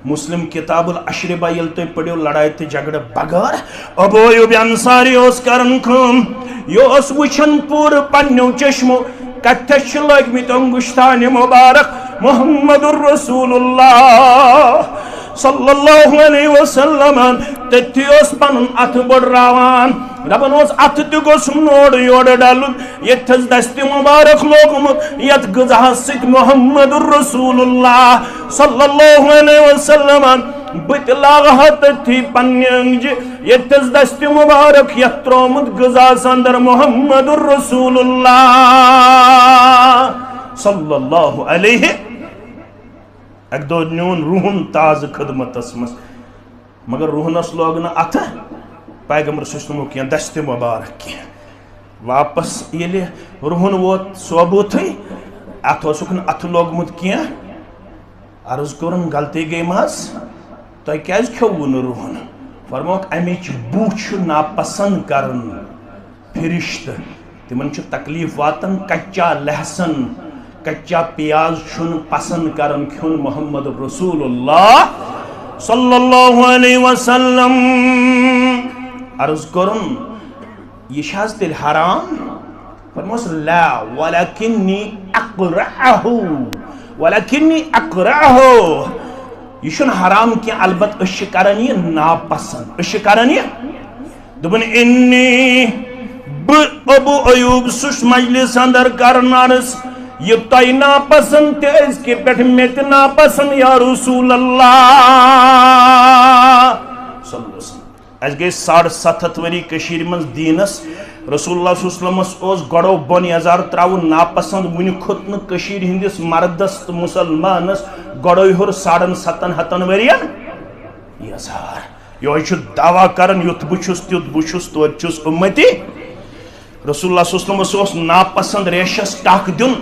مسلم کتاب الاشربہ ییٚلہِ تُہۍ پٔرِو، لڑایہِ تہٕ جھگڑٕ بغٲر، ابو ایوب انصاری اوس کران کٲم، یہِ اوس وٕچھان پوٗرٕ پننیو چشمو کتھس چھِ لٲگمٕتۍ انگشتانِ مبارک محمد رسول اللہ صلی اللہ علیہ وسلم۔ تٔتھی اوس پنُن اتھٕ بٔڑراوان، دپان اوس، اتھٕ تہِ گوٚژھُم نورٕ یورٕ ڈلُن، ییٚتھس دستِ مبارک لوگمُت، یتھ غذاہس سۭتۍ محمد رسول اللہ صلی اللہ علیہ وسلم۔ بہٕ تہِ لاگہٕ ہا تٔتھی پننہِ أنگجہِ، ییٚتھس دستِ مبارک یتھ ترٛوومُت غذاہس اندر محمد رسول اللہ صلی اللہ علیہ۔ اکہِ دۄہ نیوٗن روحن تازٕ خدمتس منٛز، مگر روحنس لوگ نہٕ اتھٕ پیغمبر صلی اللہ علیہ وسلمُک کینٛہہ، دستِ مبارک کینٛہہ۔ واپس ییٚلہِ روحن ووت صوبوتھٕے، اتھ اوسُکھ نہٕ اتھٕ لوگمُت کینٛہہ۔ عرض کوٚرُن، غلطی گٔے مس؟ تۄہہِ کیازِ کھیوٚوُ نہٕ روحن؟ فرموکھ، امِچ بو چھُ ناپسند کران فرشتہٕ، تِمن چھُ تکلیف واتان۔ کچا لہسن، کچا پیاز چھُنہٕ پسند کران کھیوٚن محمد رسول اللہ صلی اللہ علیہ وسلم۔ عرض کوٚرُن، یہِ چھا حظ تیٚلہِ حرام؟ فرموس، لا، ولکنی اقرعہ، ولکنی اقرعہ۔ یہِ چھُنہٕ حرام کینٛہہ، البتہ أسۍ چھِ کران یہِ ناپسند، أسۍ چھِ کران یہِ۔ دوٚپُن، انی، بہٕ ابو ایوب چھُس مجلس اندر کران عرض، یہِ تۄہہِ ناپسند تہِ أزکہِ پٮ۪ٹھ مےٚ تہِ ناپسند یا رسول اللہ صلی اللہ علیہ وسلم۔ اسہِ گٔے ساڑ ستھ ہتھ ؤری کٔشیٖرِ منٛز دیٖنس۔ رسول اللہ صلی اللہ علیہ وسلمس اوس گۄڈو بۄن یزار ترٛاوُن ناپسند، وُنہِ کھوٚت نہٕ کٔشیٖرِ ہٕنٛدِس مردس تہٕ مُسلمانس گۄڈو ہیوٚر ساڑن ستن ہتن ؤرین یزار۔ یہوے چھُ دعویٰ کران، یُتھ بہٕ چھُس، تیُتھ بہٕ چھُس، توتہِ چھُس اُمتی۔ رسول اللہ صلی اللہ علیہ وسلمس اوس ناپسند ریشس ٹکھ دیُن۔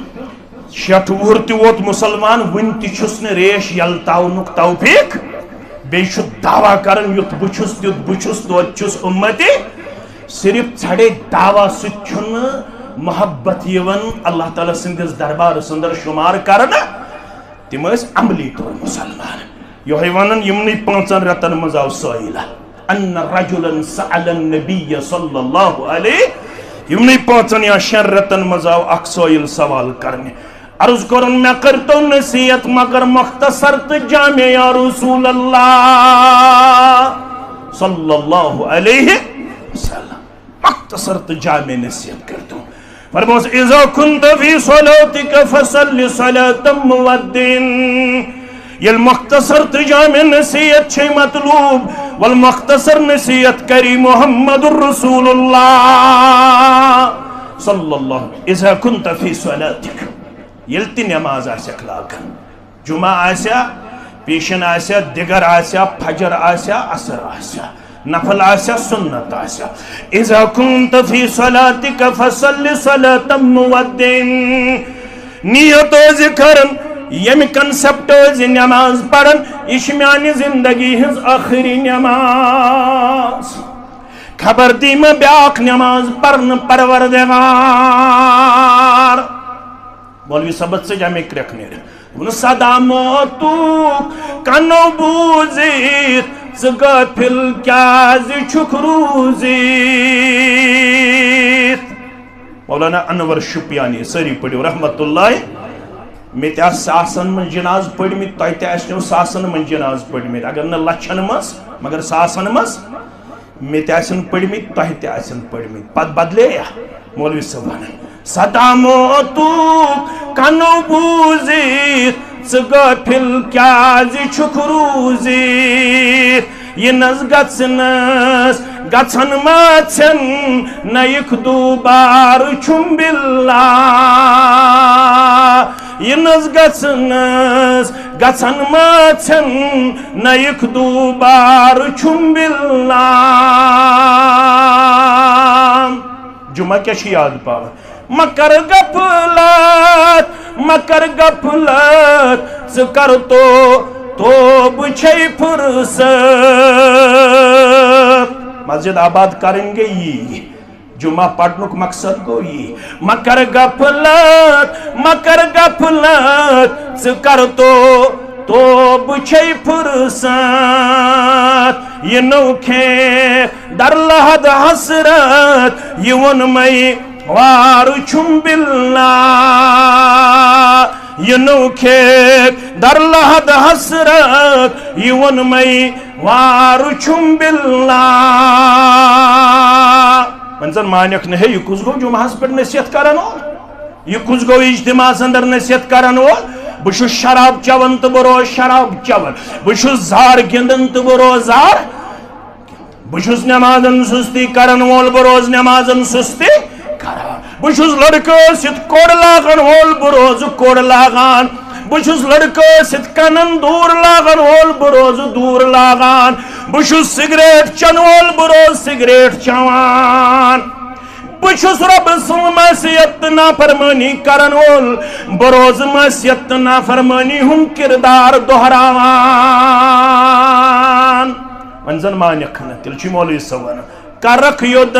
شیٹھ وُہُر تہِ ووت مُسلمان، وُنہِ تہِ چھُس نہٕ ریش یلتاونُک توفیق۔ بیٚیہِ چھُ دعویٰ کران، یُتھ بہٕ چھُس، تیُتھ بہٕ چھُس، توتہِ چھُس اُمتی۔ صرف ژھڑے دعویٰ سۭتۍ چھُنہٕ محبت یِوان اللہ تعالیٰ سٕنٛدِس دربارس اندر شُمار کرنہٕ۔ تِم ٲسۍ عملی طور مُسلمان۔ یِہوٚے وَنان، یِمنٕے پانٛژن رٮ۪تن منٛز آو سٲیِلہ۔ ان رجلا سأل النبی صلی اللہ علیہ، یِمنٕے پانٛژن یا شٮ۪ن رٮ۪تن منٛز آو اکھ سٲیِل سوال کرنہِ۔ عرض کوٚرُن، مےٚ کٔرۍتو نصیحت مگر مختصر تہٕ جامع یا رسول اللہ صلی اللہ علیہ وسلم۔ مختصر تہٕ جامع نصیحت کٔرۍتو۔ فرموس، اذا كنت في صلاتك فصل صلاة مودع۔ ییٚلہِ مختصر تہٕ جامع نصیحت چھے مطلوب، ول مختصر نصیحت کری محمد رسول اللہ صلی اللہ علیہ وسلم۔ اذا كنت في صلاتك، ییٚلہِ تہِ نماز آسٮ۪کھ لاگان، جمعہ آسیا، پیشن آسیا، دگر آسیا، فجر آسیا، عصر آسیا، نفل آسیا، سنت آسیا۔ اذا كنت في صلاتك فصل صلاة مودع۔ نیت روزِ کرن، ییٚمہِ concept روزِ نماز پرن، یہِ چھِ میانہِ زندگی ہٕنٛز ٲخری نماز۔ خبر دی مےٚ بیاکھ نماز پرنہٕ پروردگار۔ مولوی صٲبس ژٔج اَمے کرٛٮ۪کھ نیرِ۔ دوٚپُن، صدا موتُک کنو بوٗزِتھ، ژٕ غٲفِل کیٛازِ چھُکھ روٗزِتھ؟ مولانا انور شُپیانی، سٲری پٔرِو رحمت اللہ۔ مےٚ تہِ آسہٕ ساسن منٛز جناز پٔرمٕتۍ، تۄہہِ تہِ آسنو ساسن منٛز جناز پٔرمٕتۍ، اگر نہٕ لچھن منٛز، مگر ساسن منٛز۔ مےٚ تہِ آسن پٔرمٕتۍ، تۄہہِ تہِ آسن پٔرمٕتۍ۔ پتہٕ بدلے یا مولوی صٲب ونان، صدا موتُک کنو بوٗزِتھ، ژٕ غٲفِل کیٛازِ چھُکھ روٗزِتھ؟ یِنس گژھنس گژھن ما ژھٮ۪ن نَیِکھ دوٗبارٕ چھُم باللہ۔ یِنس گژھنس گژھن ما ژھٮ۪ن نَیِکھ دوٗبارٕ چھُم باللہ۔ جمعہ کیا چھ یاد پاوان؟ مکر غفلت، مکر غفلت، ژٕ کر تو، توبہٕ چھے فرصت۔ مسجد آباد کرٕنۍ گٔے یی، جمعہ پرنُک مقصد گوٚو یی۔ مکر غفلت، مکر غفلت، ژٕ کر تو، توبہٕ چھے فرصت۔ یہِ نوٚو کھیت در لحد حسرت، یہِ ووٚن مے وارٕ چھُم باللہ۔ یہِ نوٚو کھیت در لحد حسرت، یہِ ووٚن مے وارٕ چھُم باللہ۔ وۄنۍ زن مانکھ نہٕ، ہے، یہِ کُس گوٚو جمعہس پٮ۪ٹھ نصیحت کرن وول؟ یہِ کُس گوٚو اجتماعس اندر نصیحت کرن وول؟ بہٕ چھُس شراب چٮ۪وان تہٕ بہٕ روزٕ شراب چٮ۪وان۔ بہٕ چھُس زار گِنٛدان تہٕ بہٕ روزٕ زار۔ بہٕ چھُس نمازن سُستی کرن وول، بہٕ روزٕ نمازن سُستی کران۔ بہٕ چھُس لڑکہٕ سۭتۍ کوٚڑ لاگن وول، بہٕ روزٕ کوٚڑ لاگان۔ بہٕ چھُس لڑکہٕ سۭتۍ کنن دوٗر لاگن وول، بہٕ روزٕ دوٗر لاگان۔ بہٕ چھُس سگریٹ چٮ۪ن وول، بہٕ روزٕ سگریٹ چٮ۪وان۔ بہٕ چھُس رۄبہٕ سٕنٛز معصیت تہٕ نافرمٲنی کرن وول، بہٕ روزٕ معصیت تہٕ نافرمٲنی ہُنٛد کردار دۄہراوان۔ وۄنۍ زن مانکھ نہٕ، تیٚلہِ چھُے مولوی صٲب ونان، کرکھ یوٚد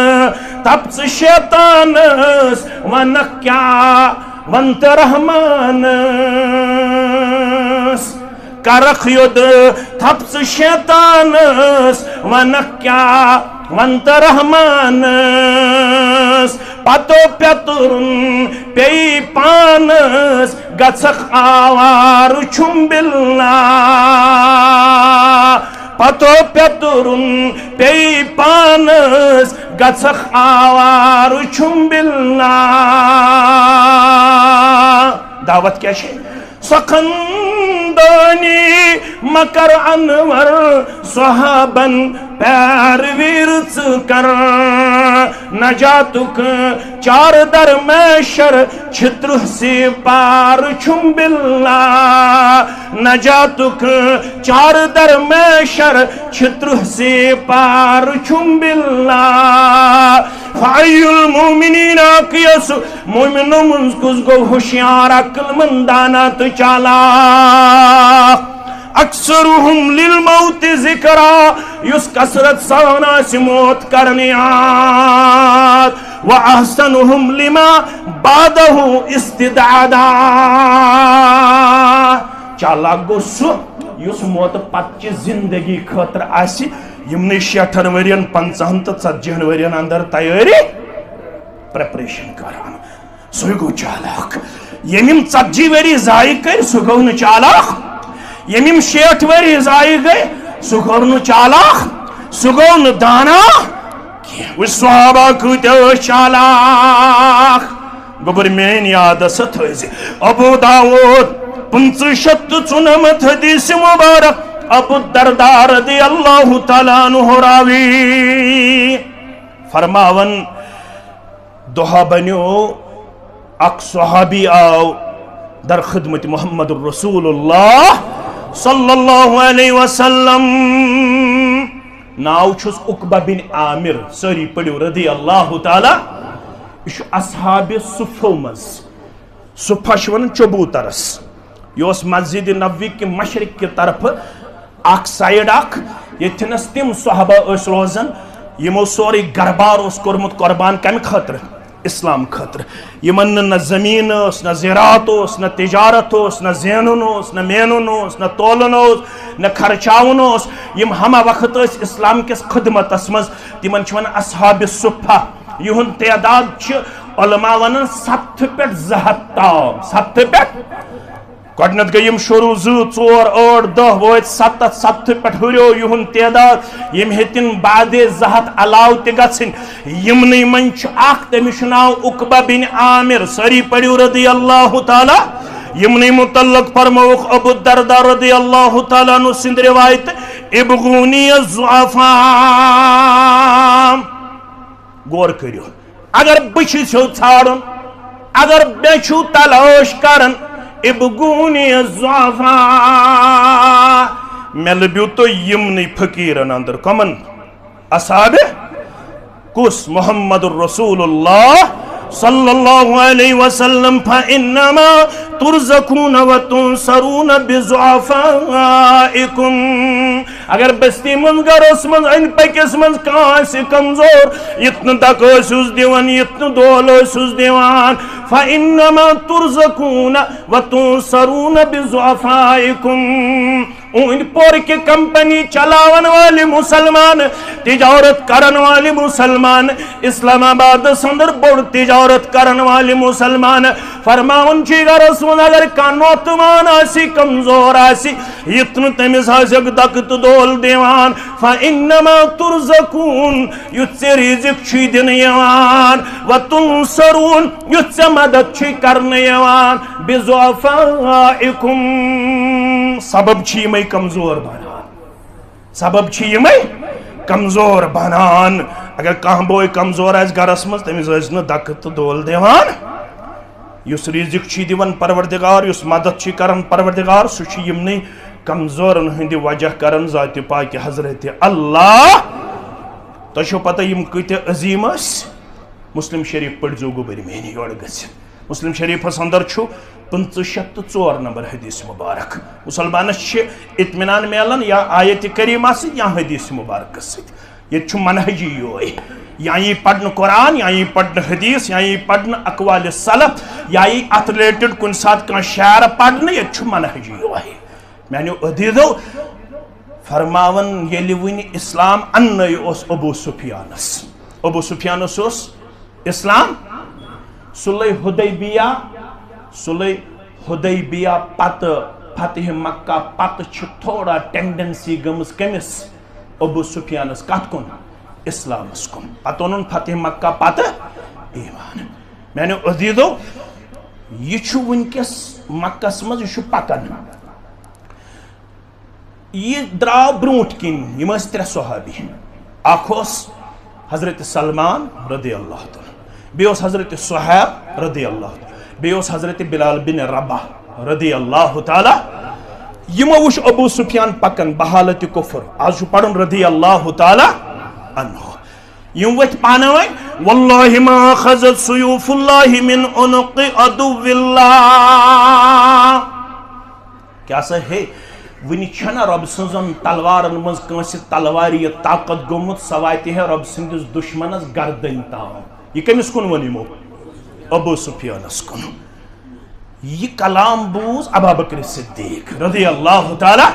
تپ ژٕ شیطانس، ونکھ کیٛاہ ونتہٕ رحمانس۔ کرکھ یوٚد تھپ ژٕ شیطانس، ونکھ کیٛاہ ونتہٕ رحمانس۔ پتو پیترُن پیٚیہِ پانس، گژھکھ آوارٕ چھُم باللہ۔ پتو پیترُن پیٚیہِ پانس، گژھکھ آوارٕ چھُم باللہ۔ دعوت کیٛاہ چھِ؟ سۄ خندٲنی مکر انور، صحابن پیروی رٕژ کر۔ نجاتُک چار در محشر چھِ ترٕٛہ سی پار چھُم باللہ۔ نجاتُک چار در محشر چھِ ترٕٛہ سی پار چھُم باللہ۔ فأی المؤمنین، کیس مومنو منٛز کُس گوٚو ہوشیار، عقل مند، دانا تہٕ چالاک؟ اکثرهم للموت ذکرا، یُس کثرت سان آسہِ موت کرنہِ یاد۔ واحسنهم لما بعده استعدادا، چالاک گوٚو سُہ یُس موتہٕ پتہٕ چہِ زندگی خٲطرٕ آسہِ یِمنٕے شیٹھن ؤرین، پنژاہن تہٕ ژتجی ہن ؤرین اندر تیٲری، پریپریشن کران۔ سُے گوٚو چالاک۔ ییٚمۍ یِم ژتجی ؤری ضایع کٔرۍ، سُہ گوٚو نہٕ چالاک۔ ییٚمۍ یِم شیٹھ ؤری ضایع گٔے، سُہ گوٚو نہٕ چالاک، سُہ گوٚو نہٕ دانا کینٛہہ۔ وٕچھ، صحابہ کۭتیٛاہ ٲسۍ چالاک۔ گوٚبُر، میٲنۍ یاد ہسا تھٲیزِ۔ ابو داوود، پٕنٛژٕہ شیٚتھ تہٕ ژُنَمَتھ حدیث مبارک، ابو الدرداء رضی اللہ تعالیٰ عنہ راوی فرماوان، دۄہا بنیو، اکھ صحابی آو در خدمت محمد رسول اللہ صلی اللہ علیہ وسلم۔ ناو چھُس عقبہ بن عامر، سٲری پٔرِو رضی اللہ تعالیٰ۔ یہِ چھُ اصحاب صفو منٛز۔ صفہ چھِ وَنان چبوترس۔ یہِ اوس مسجد نبوی کہِ مشرق کہِ طرفہٕ اکھ سایڈ اکھ، ییٚتھٮ۪نس تِم صحابہ ٲسۍ روزان، یِمو سورُے گربار اوس کوٚرمُت قربان۔ کمہِ خٲطرٕ؟ اسلام خٲطرٕ۔ یِمن نہٕ نہ زٔمیٖن ٲس، نہ زِراعت اوس، نہ تجارت اوس، نہ زینُن اوس، نہ مینُن اوس، نہ تولُن اوس، نہ خرچاوُن اوس۔ یِم ہمہ وقت ٲسۍ اسلام کِس خدمتس منٛز، تِمن چھِ ونان اصحاب صفہ۔ یِہُنٛد تعداد چھِ علماء ونان ستھ پٮ۪ٹھ زٕ ہتھ تام، ستھ پٮ۪ٹھ۔ گۄڈٕنٮ۪تھ گٔے یِم شروٗع، زٕ، ژور، ٲٹھ، دَہ، وٲتۍ ستتھ، ستتھ پٮ۪ٹھ ہُریو یِہُنٛد تعداد۔ یِم ہیٚتِن بعدے زٕ ہتھ علاوٕ تہِ گژھٕنۍ۔ یِمنٕے منٛز چھُ اکھ، تٔمِس چھُ ناو عقبہ بن عامر، سٲری پٔرِو رضی اللہ تعالیٰ۔ یِمنٕے متعلق فرمووُکھ ابو الدرداء رضی اللہ تعالیٰ عنہ سٕنٛدِ روایتہٕ، "ابغونی الضعفاء"۔ غور کٔرِو، اگر بہٕ چھُس یژھان ژھانڈُن، اگر مےٚ چھُ تلاش کرُن، ابغونی الضعفاء، مےٚ لٔبِو تُہۍ یِمنٕے فقیرن اندر۔ کمن؟ اصحاب کُس؟ محمد رسول اللہ صلی اللہ علیہ وسلم۔ فإنما ترزقون وتنصرون بضعفائكم۔ اگر بستی منٛز، گرس منٛز، أنٛدۍ پٔکِس منٛز کانٛہہ آسہِ کمزور، یُتھ نہٕ دکہٕ ٲسِوس دِوان، یُتھ نہٕ دول ٲسِوس دِوان، فإنما ترزقون وتنصرون بضعفائكم۔ أنٛدۍ پورکہِ کمپنی چلاون والہِ مسلمان، تجارت کرن والہِ مسلمان، اسلام آبادس اندر بوٚڑ تجارت کرن والہِ مسلمان، فرماوان چھُ، گرس منٛز اگر کانٛہہ نوتوان آسہِ، کمزور آسہِ، یُتھ نہٕ تٔمِس آسٮ۪کھ دکہٕ تہٕ دول دِوان، فإنما ترزقون، یُتھ ژےٚ رزق چھُے دِنہٕ یِوان، وتنصرون، یُتھ ژےٚ مدد چھُے کرنہٕ یِوان، بضعفائكم، سبب چھِ یِمے کمزور بنان۔ سبب چھِ یِمے کمزور بنان۔ اگر کانٛہہ بوے کمزور آسہِ گرس منٛز، تٔمِس ٲسۍ نہٕ دکہٕ تہٕ دول دِوان۔ یُس رزق چھُ دِوان پروردگار، یُس مدد چھُ کران پروردگار، سُہ چھُ یِمنٕے کمزورن ہٕنٛدِ وجہ کران ذاتِ پاکہِ حضرت اللہ۔ تۄہہِ چھو پتہ یِم کۭتیاہ عظیٖم ٲسۍ؟ مسلم شریف پٔرۍزیو گوٚبٕرۍ میٛانہِ یورٕ گٔژھِتھ۔ مسلم شریفس اندر چھُ پٕنٛژٕہ شیٚتھ تہٕ ژور نمبر حدیث مبارک۔ مسلمانس چھِ اطمینان میلان یا آیت کریمہ سۭتۍ یا حدیث مبارکس سۭتۍ۔ ییٚتہِ چھُ منہجی یوے۔ یا یی پرنہٕ قرآن، یا یی پرنہٕ حدیث، یا یی پرنہٕ اقوال سلف، یا یی اتھ related کُنہِ ساتہٕ کانٛہہ شعر پرنہٕ، ییٚتہِ چھُ منہجی یوے۔ میانیو عزیزو، فرماوان ییٚلہِ وٕنہِ اسلام اننَے اوس ابو سفیانس۔ ابو سفیانس اوس اسلام صلح حدیبیہ، صلح حدیبیہ پتہٕ، فتح مکہ پتہٕ چھِ تھوڑا tendency گٔمٕژ کٔمِس؟ ابو سفیانس۔ کتھ کُن؟ اسلامس کُن۔ پتہٕ اوٚنُن فتح مکہ پتہٕ ایمان۔ میانیو عزیزو، یہِ چھُ وٕنکیٚس مکس منٛز، یہِ چھُ پکان۔ یہِ درٛاو برونٛٹھ کِنۍ، یِم ٲسۍ ترٛےٚ صحابی۔ اکھ اوس حضرت سلمان رضی اللہ تعالیٰ، بیٚیہِ اوس حضرت صہیب رضی اللہ تعالیٰ، بیٚیہِ اوس حضرت بلال بن رباح رضی اللہ تعالیٰ۔ یِمو وٕچھ ابو سفیان پکان بحالت کفر، آز چھُ پرُن رضی اللہ تعالیٰ عنہ۔ یِم ؤتھۍ پانہٕ وٲنۍ، واللہ ما اخذت سیوف اللہ من عنق عدو اللہ۔ کیٛاہ سا ہے، وٕنہِ چھَنہ رۄب سٕنٛزن تلوارن منٛز کٲنٛسہِ تلوارِ یہِ طاقت گوٚمُت، سۄ واتہِ ہے رۄب سٕنٛدِس دُشمنس گردنۍ تام۔ یہِ کٔمِس کُن ووٚن یِمو؟ ابو سفیانس کُن۔ یہِ کلام بوٗز ابا بکر صدیق رضی اللہ تعالیٰ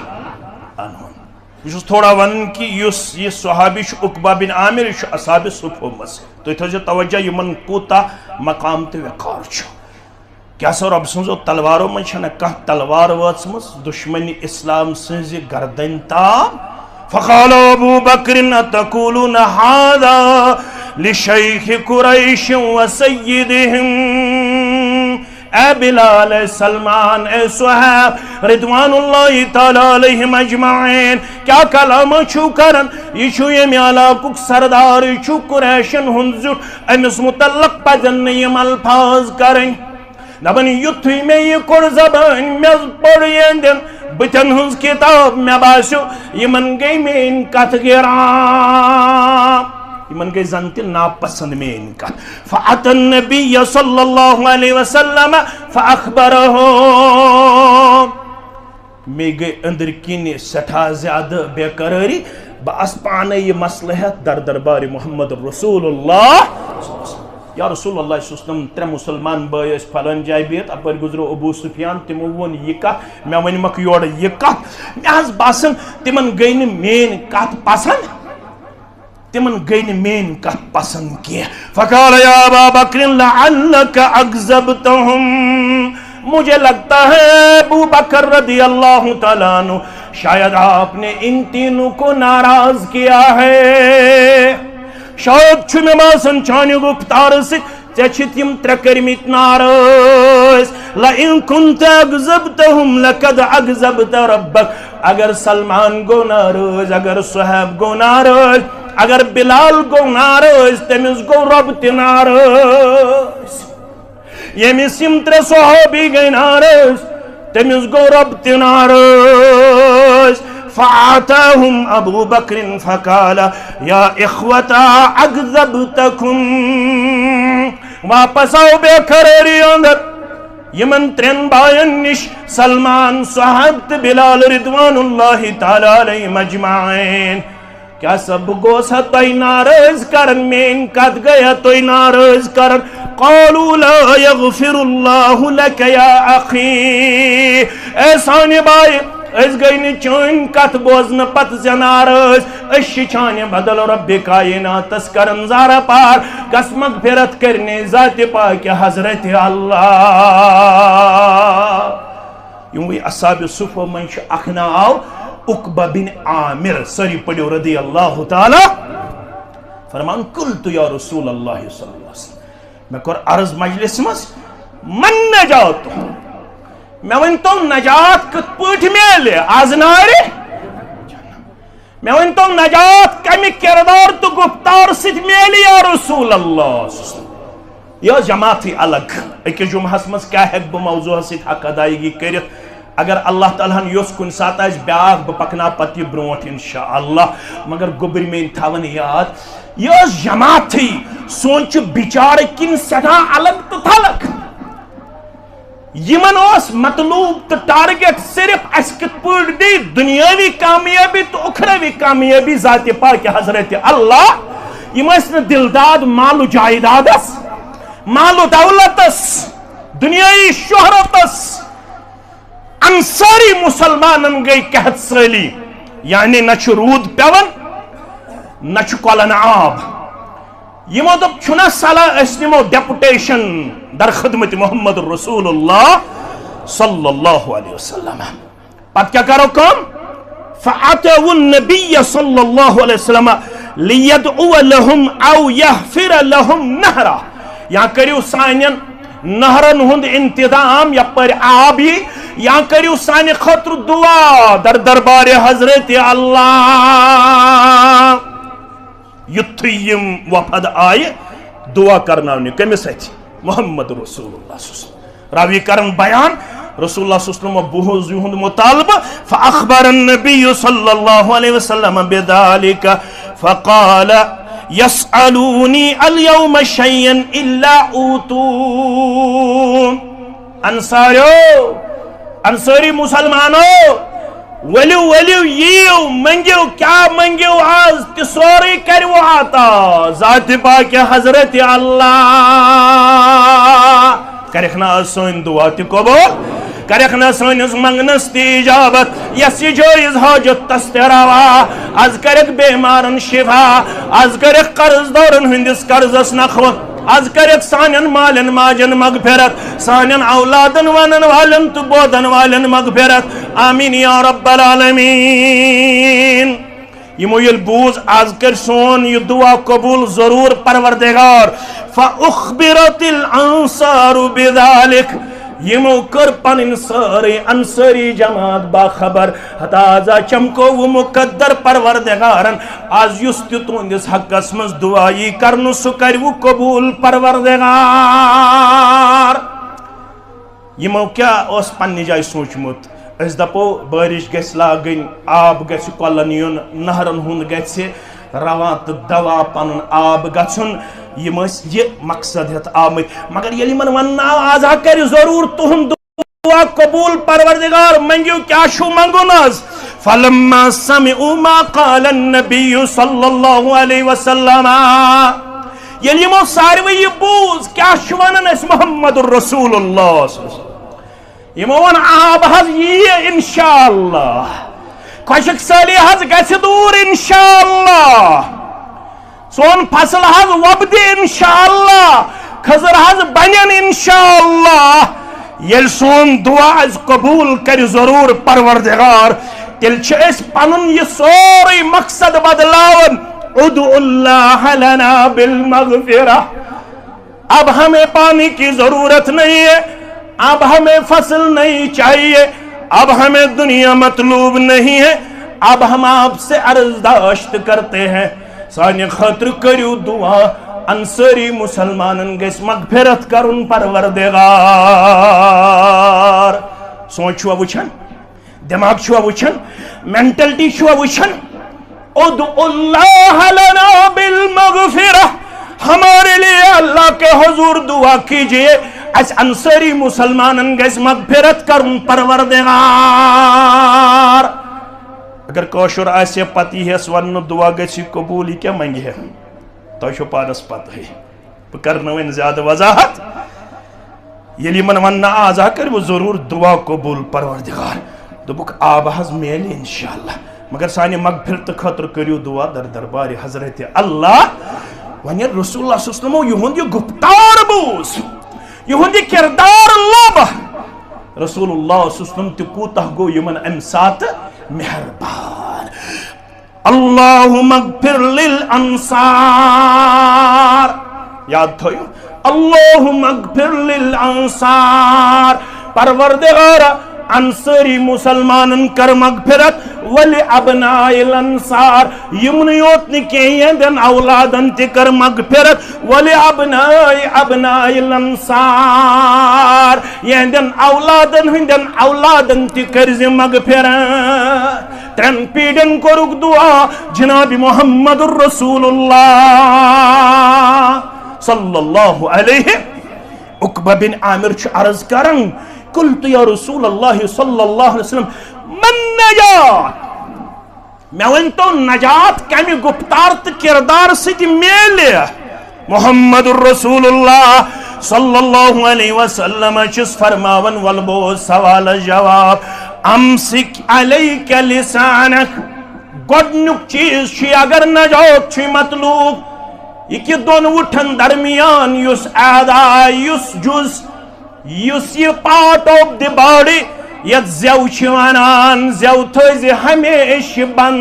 عنہ۔ بہٕ چھُس تھوڑا ونان کہِ یُس یہِ صحابی چھُ عقبہ بن عامر، یہِ چھُ اصحاب صفو منٛز۔ تُہۍ تھٲیزیو توجہ یِمن کوٗتاہ مقام تہٕ وقار چھُ۔ کیٛاہ سا رۄب سٕنٛزو تلوارو منٛز چھنہ کانٛہہ تلوار وٲژمٕژ دُشمنِ اسلام سٕنٛزِ گردنۍ تام؟ فقال ابو بکر اتقولون هذا لشیخ قریش وسیدہم۔ اے بلال، اے سلمان، اے صہیب، رضوان اللہ تعالیٰ علیہم اجمعین، کیٛاہ کلام چھُو کران؟ یہِ چھُ ییٚمہِ علاقُک سردار، یہِ چھُ قریشن ہُنٛد زیُٹھ، أمِس متعلق پزن نہٕ یِم الفاظ کرٕنۍ۔ دپان، یُتھُے مےٚ یہِ کوٚر زبٲنۍ، مےٚ پٔر یِہنٛدٮ۪ن بٕتھٮ۪ن ہٕنٛز کِتاب، مےٚ باسیو، یِمن گٔے میٲنۍ کتھ گِران، یِمن گٔے زن تہِ ناپسند میٲنۍ کتھ۔ فأتى النبي صلى الله عليه وسلم فأخبره۔ مےٚ گٔے أنٛدرۍ کِنۍ سٮ۪ٹھاہ زیادٕ بے قرٲری۔ بہٕ آس پانے یہِ مسلہٕ ہٮ۪تھ در دربارِ محمد رسول اللہ۔ یا رسول اللہ صلی اللہ علیہ وسلم، ترٛےٚ مسلمان بٲے ٲسۍ فلٲنۍ جایہِ بِہِتھ، اپٲرۍ گُزریو ابو سفیان، تِمو ووٚن یہِ کتھ، مےٚ ؤنۍ مکھ یورٕ یہِ کتھ۔ مےٚ حظ باسان، تِمن گٔے نہٕ میٲنۍ کتھ پسند۔ تِمن گٔے نہٕ میٲنۍ کتھ پسند کینٛہہ۔ فقال یا ابا بکر لعلک اکذبتہم۔ مجھے لگتا ہے ابو بکر رضی اللہ تعالیٰ عنہ، شاید آپ نے ان تینوں کو ناراض کیا ہے۔ شاید چھُ مےٚ باسان چانہِ گُفتارٕ سۭتۍ ژےٚ چھِ تِم ترٛےٚ کٔرمٕتۍ ناراض۔ لئن کنت اکذبتہم لقد اکذبت ربک۔ اگر سلمان گوٚو ناراض، اگر صہیب گوٚو ناراض، اگر بلال گوٚو ناراض، تٔمِس گوٚو رۄب تہِ ناراض۔ ییٚمِس یِم ترٛےٚ صحابی گٔے ناراض، تٔمِس گوٚو رۄب تہِ ناراض۔ فأتاهم أبو بكر فقال: يا إخوتا، أكذبتكم. واپس آو بے قرٲری اندر یِمن ترٛٮ۪ن باین نِش، سلمان، صہیب تہٕ بلال رضوان اللہ تعالی علیہم اجمعین۔ کیٛاہ سا بہٕ گوسا تۄہہِ ناراض کران؟ میٲنۍ کتھ گٔیا تۄہہِ ناراض کران؟ قالوا لا يغفر الله لك يا أخي۔ اے سانہِ بایہِ، أسۍ گٔے نہٕ چٲنۍ کتھ بوزنہٕ پتہٕ زِ ناراض۔ أسۍ چھِ چانہِ بدل رب کائناتس کران زارٕ پار۔ گژھ مغفرت کرنہِ ذاتِ پاکہِ حضرت اللہ۔ یِموٕے اصحاب صفو منٛز چھُ اکھ ناو عقبہ بن عامر، سٲری پٔرِو رضی اللہ تعالیٰ۔ فرمان، قلت یا رسول اللہ صلی اللہ علیہ وسلم، مےٚ کوٚر عرض مجلس منٛز، من نجات؟ مےٚ ؤنۍ تو، نجات کِتھ پٲٹھۍ میلہِ از نارِ؟ مےٚ ؤنۍ تو، نجات کمہِ کردار تہٕ گفتار سۭتۍ میلہِ یا رسول اللہ؟ یہِ ٲس جماعتٕے الگ۔ أکِس جمعہس منٛز کیٛاہ ہٮ۪کہٕ بہٕ موضوعس سۭتۍ حق ادایگی کٔرِتھ؟ اگر اللہ تعالیٰ ہن یوٚژھ، کُنہِ ساتہٕ آسہِ بیٛاکھ، بہٕ پکناو پتہٕ یہِ برونٛٹھ انشاءاللہ۔ مگر گوٚبرۍ میٲنۍ تھاوان یاد، یہِ ٲس جماعتٕے۔ سون چھُ بِچارٕ کِنۍ سٮ۪ٹھاہ الگ تہٕ تھلگ۔ یِمن اوس مطلوب تہٕ target صرف اَسہِ کِتھ پٲٹھۍ دی دُنیاوی کامیٲبی تہٕ اُخروی کامیٲبی ذاتِ پاکہِ حضرت اللہ۔ یِم ٲسۍ نہٕ دِلداد مال و جائیدادس، مال و دولتس، دُنیٲیی شہرتس۔ انصٲری مسلمانن گٔے قحط سٲلی، یعنی نہ چھُ روٗد پٮ۪وان، نہ چھُ کۄلن آب۔ یِمو دوٚپ، چھُنہ صلاح أسۍ نِمو ڈیپوٹیشن در خدمت محمد رسول اللہ صلی اللہ علیہ وسلم۔ پتہٕ کیٛاہ کرو کٲم؟ فأتوا النبي صلى الله عليه وسلم ليدعو لهم أو يحفر لهم نهرا۔ یا کٔرِو سانٮ۪ن نہرن ہُنٛد انتظام، یپٲرۍ آب یی، یا کٔرِو سانہِ خٲطرٕ دعا در دربارِ حضرت اللہ۔ یُتھُے یِم وفد آیہِ دعا کرناونہِ، کٔمِس اَتھِ؟ محمد رسول اللہ صلی اللہ علیہ وسلم۔ راوی کرن بیان، رسول اللہ صلی اللہ علیہ وسلم بوٗز یِہُنٛد مطالبہٕ، فأخبر النبي صلى الله عليه وسلم بذلك فقال: يسألوني اليوم شيئا إلا أوتوه۔ انصاریو، انصٲری مسلمانو، ؤلِو، ؤلِو، یِیِو، مٔنٛگِو، کیٛاہ مٔنٛگِو آز، تہِ سورُے کَرِوٕ عطا، ذاتِ پاکہِ حضرت اللہ۔ کَرٮ۪کھ نا آز سٲنۍ دُعا تہِ قبوٗل، کَرٮ۪کھ نا سٲنِس منٛگنَس تہِ اِجابت، یَس یہِ جٲیِز حٲجت تَس تہِ روا، آز کَرٮ۪کھ بٮ۪مارَن شِفا، آز کَرٮ۪کھ قرض دارَن ہٕنٛدِس قرضَس نَکھٕ۔ از کٔرِکھ سانٮ۪ن مالٮ۪ن ماجٮ۪ن مغفرت، سانٮ۪ن اولادن ونن والٮ۪ن تہٕ بوزن والٮ۪ن مغفرت۔ آمین یا رب العالمین۔ یِمو ییٚلہِ بوٗز، از کٔرۍ سون یہِ دعا قبوٗل ضروٗر پروردگار۔ فاخبرت الانصار بذلک۔ یِمو کٔر پنٕنۍ سٲرٕے انصٲری جماعت باخبر۔ حتی ازا چمکوو مقدر پروردگارن، از یُس تہِ تُہنٛدِس حقس منٛز دعا یی کرنہٕ، سُہ کرِوٕ قبوٗل پروردگار۔ یِمو کیٛاہ اوس پننہِ جایہِ سوٗنٛچمُت؟ أسۍ دپو بٲرِش گژھِ لاگٕنۍ، آب گژھِ کۄلن یُن، نہرن ہُنٛد گژھِ رواں تہٕ دوا پنُن آب گژھُن۔ یِم ٲسۍ یہِ مقصد ہٮ۪تھ آمٕتۍ۔ مگر ییٚلہِ یِمن وننہٕ آو، از ہا کرِ ضروٗر تُہُنٛد دعا قبول پروردگار، منگیو کیا چھو منگو نز۔ فلما سمعوا ما قال النبی صلی اللہ علیہ وسلم، ییٚلہِ یِمو ساروٕے یہِ بوٗز، کیا چھُ ونان اَسہِ محمد رسول اللہ صلی اللہ علیہ وسلم، یِمو ووٚن، آب حظ ییہِ انشاءاللہ، خۄشک سٲلی حظ گژھِ دوٗر انشاءاللہ۔ سون فصل حظ وۄپدِ انشاءاللہ، کھٔزٕر حظ بنن انشاءاللہ۔ ییٚلہِ سون دعا اَسہِ قبوٗل کرِ ضروٗر پروردگار، تیٚلہِ چھِ أسۍ پنُن یہِ سورُے مقصد بدلاوان۔ ادعوا اللہ لنا بالمغفرہ۔ اب ہمیں پانی کی ضرورت نہیں ہے، اب ہمیں فصل نہیں چاہیے، اب ہمیں دنیا مطلوب نہیں ہے، اب ہم آپ سے عرضداشت کرتے ہیں، سانہِ خٲطرٕ کٔرِو دُعا، انصٲری مُسلمانن گژھِ مغفرت کرُن پروردگار۔ سونچ چھُوا وٕچھان؟ دٮ۪ماغ چھُوا وٕچھان؟ مینٹلٹی چھو وچھن، ادعوا اللہ لنا بالمغفرہ، ہمارے لیے اللہ کے حضور دعا کیجیے، اسہِ انصاری مسلمانن گژھِ مغفرت کرُن پروردگار۔ اگر کٲشُر آسہِ پتہٕ یی ہس وننہٕ دعا گژھِ قبول، یہِ کیٛاہ منگہِ ہے؟ تۄہہِ چھو پانس پتہٕے۔ بہٕ کرٕ نہٕ وۄنۍ زیادٕ وضاحت۔ ییٚلہِ یِمن وننہٕ آز ہا کٔرِو ضروٗر دعا قبول پروردگار۔ دوٚپُکھ، آ، بہٕ حظ میلہِ انشاءاللہ، مگر سانہِ مغفرتہٕ خٲطرٕ کٔرِو دعا در دربارِ حضرت اللہ۔ وۄنۍ ییٚلہِ رسول اللہ صلی اللہ علیہ وسلمو یِہُنٛد یہِ گُفتار بوٗز، یِہُنٛد یہِ کردار لوٚب، رسول اللہ صلی اللہ علیہ وسلم تہِ کوٗتاہ گوٚو یِمن امہِ ساتہٕ مہربان۔ اللہم اغفر للانصار۔ یاد تھٲیِو، اللہم اغفر للانصار۔ پروردگار، انصاری مسلمانن کر مغفرت، ولی ابناء الانصار، یِمنٕے یوت نہٕ کینٛہہ، یِہنٛدٮ۪ن اولادن تہِ کر مغفرت، ولی ابناء ابناء الانصار، یِہنٛدٮ۪ن اولادن ہٕنٛدٮ۪ن اولادن تہِ کٔرۍ زِ مغفرت۔ ترٛٮ۪ن پیٖڈن کوٚرُکھ دعا جناب محمد رسول اللہ صلی اللہ علیہ۔ عقبہ بن عامر چھُ عرض کران، قلت یا رسول اللہ صلی اللہ علیہ وسلم، من نجات؟ مےٚ ؤنۍ تو، نجات کمہِ گفتار تہٕ کردار سۭتۍ میلہِ؟ محمد رسول اللہ صلی اللہ علیہ وسلم چھُس فرماوان، ول بوز سوالس جواب، امسک علیک لسانک۔ گۄڈنیُک چیز چھُ، اگر نجات چھُ مطلوب، یہِ کہِ دۄن وُٹھن درمیان یُس اعضا، یُس جُز، یُس یہِ part of the body یتھ زٮ۪و چھِ ونان، زٮ۪و تھٲیزِ ہمیشہِ بند۔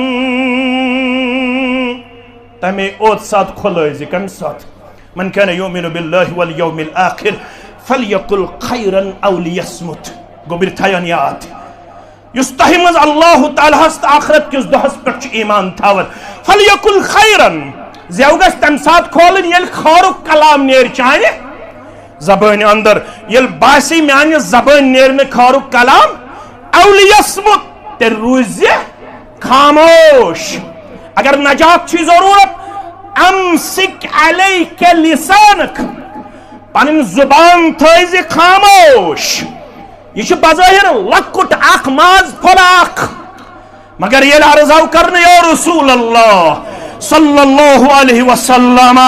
تمے اوت ساتہٕ کھُلٲیزِ۔ کمہِ ساتہٕ؟ من کان یؤمن باللہ والیوم الآخر فلیقل خیرا او لیصمت۔ گوٚبرۍ تھاون یاد۔ یُس تۄہہِ منٛز اللہ تعالیٰ ہس تہٕ آخرت کِس دۄہس پٮ۪ٹھ چھُ ایمان تھاوان، فلیقل خیرا، زٮ۪و گژھِ تمہِ ساتہٕ کھولٕنۍ ییٚلہِ خٲرُک کلام نیرِ چانہِ زبٲنۍ اندر، ییٚلہِ باسہِ میانہِ زبٲنۍ نیرِ نہٕ خٲرُک کلام، او لیصمت، تیٚلہِ روٗزِ خاموش۔ اگر نجات چھُے ضروٗرت، امسک علیک لسانک، پنٕنۍ زبان تھٲیزِ خاموش۔ یہِ چھُ بظٲہر لۄکُٹ اکھ ماز پھوٚل اکھ، مگر ییٚلہِ عرض آو کرنہٕ، یا رسول اللہ صلی اللہ علیہ وسلم،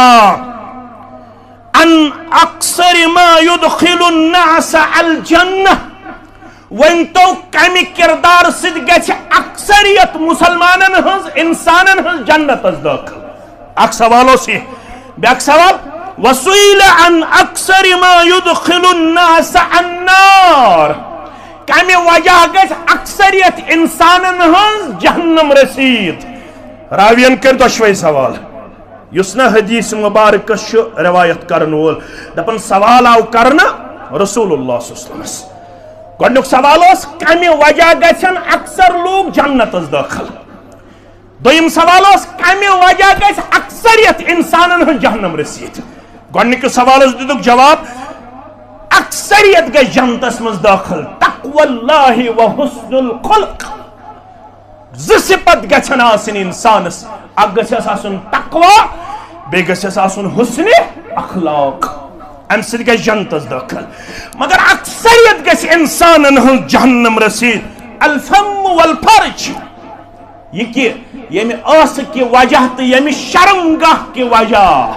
ان اکثر ما یدخل الناس الجنہ، ؤنۍ تو کمہِ کردار سۭتۍ گژھِ اکثریت مسلمانن ہٕنٛز، انسانن ہٕنٛز جنتس دٲخل؟ اکھ سوال اوس یہِ۔ بیاکھ سوال، وسئل عن اکثر ما یدخل الناس النار، کمہِ وجہ گژھِ اکثریت انسانن ہٕنٛز جہنم رسید؟ راوین کٔرۍ دۄشوے سوال۔ یُس نہٕ حدیث مبارکس چھُ روایت کرن وول، دپان سوال آو کرنہٕ رسول اللہ صلی اللہ علیہ وسلمس۔ گۄڈنیُک سوال اوس، کمہِ وجہ گژھن اکثر لوٗکھ جنتس دٲخل؟ دوٚیِم سوال اوس، کمہِ وجہ گژھِ اکثریت انسانن ہٕنٛز جہنم رسید؟ گۄڈنِکِس سوالس دِتُکھ جواب، اکثریت گژھِ جنتس منٛز دٲخل، تقوی اللہ و حسن الخلق۔ زٕ صفت گژھن آسٕنۍ انسانس، اکھ گژھس آسُن تقوی، بیٚیہِ گژھس آسُن حسن اخلاق۔ امہِ سۭتۍ گژھِ جنتس دٲخل۔ مگر اکثریت گژھِ انسانن ہٕنٛز جہنم رسید۔ الفم والفرج، یہِ کہِ ییٚمہِ ٲسہٕ کہِ وجہ تہٕ ییٚمہِ شرمگاہ کہِ وجہ۔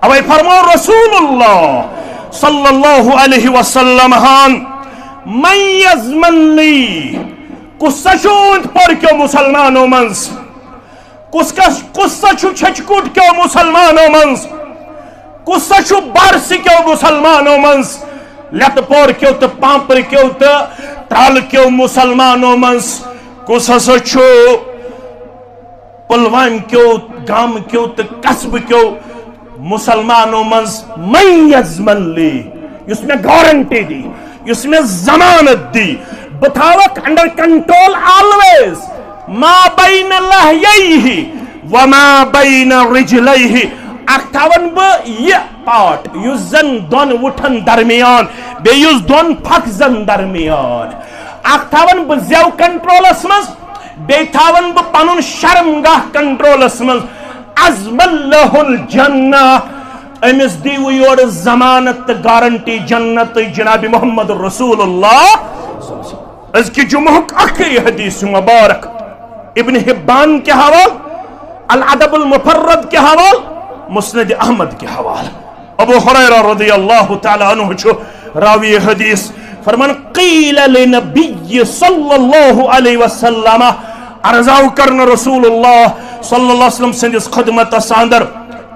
اوے فرمو رسول اللہ صلی اللہ علیہ وسلم ہن، من یضمن لی، کُس سا چھُ أنٛدۍ پٔکۍ کیو مسلمانو منٛز؟ کُس کس، کُس سا چھُ چھچکوٹ کیو مسلمانو منٛز؟ کُس سا چھُ بارسہٕ کیو مسلمانو منٛز؟ لتہٕ پور کیو تہٕ پامپرٕ کیو تہٕ ترالہٕ کیو مسلمانو منٛز؟ کُس ہسا چھُ پلوامہِ کیو، گامہٕ کیو تہٕ قصبہٕ کیو مسلمانو منٛز؟ من یضمن لی، یُس مےٚ گارنٹی دی، یُس مےٚ ضمانت دی، بہٕ تھاوکھ under control always، ما بین لحییہ وما بین رجلیہ، اکھ تھاون بہٕ یہِ part یُس زن دۄن وُٹھن درمیان، بیٚیہِ یُس دۄن پھکھ زن درمیان، اکھ تھاون بہٕ زٮ۪و کنٹرولس منٛز، بیٚیہِ تھاوَن بہٕ پَنُن شرمگاہ کنٹرولس منٛز۔ اضمن لہ الجنہ، أمِس دِیِو یورٕ ضمانت تہٕ گارنٹی جنت جناب محمد رسول اللہ۔ أزکہِ جمعہُک اکھٕے حدیث مبارک، ابن حبان کہِ حوالہٕ، الادب المفرد کہِ حوالہٕ، مسند احمد کہِ حوالہٕ۔ ابو ہریرہ رضی اللہ تعالیٰ عنہ چھُ راوی حدیث، فرمان، قیل لنبی صلی اللہ علیہ وسلم، عرض آو کرنہٕ رسول اللہ صلی اللہ علیہ وسلم سٕنٛدِس خدمتس اندر،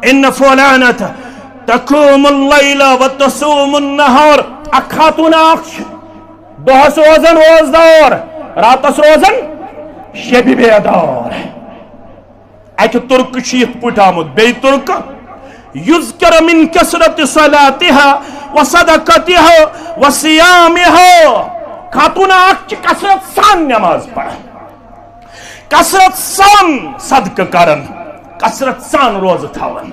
ان فلانہ تقوم اللیل وتصوم النہار، اکھ خاتون اکھ چھِ دۄہس روزان روزدار، راتس روزان شبِ بیدار۔ اکہِ ترکہٕ چھُ یِتھ پٲٹھۍ آمُت، بیٚیہِ ترکہٕ، یذکر من کثرت صلاتها وصدقتها وصیامها۔ خاتون اکھ چھِ کثرت سان نماز پران، کثرت سان صدقہٕ کران، کثرت سان روزٕ تھاوان،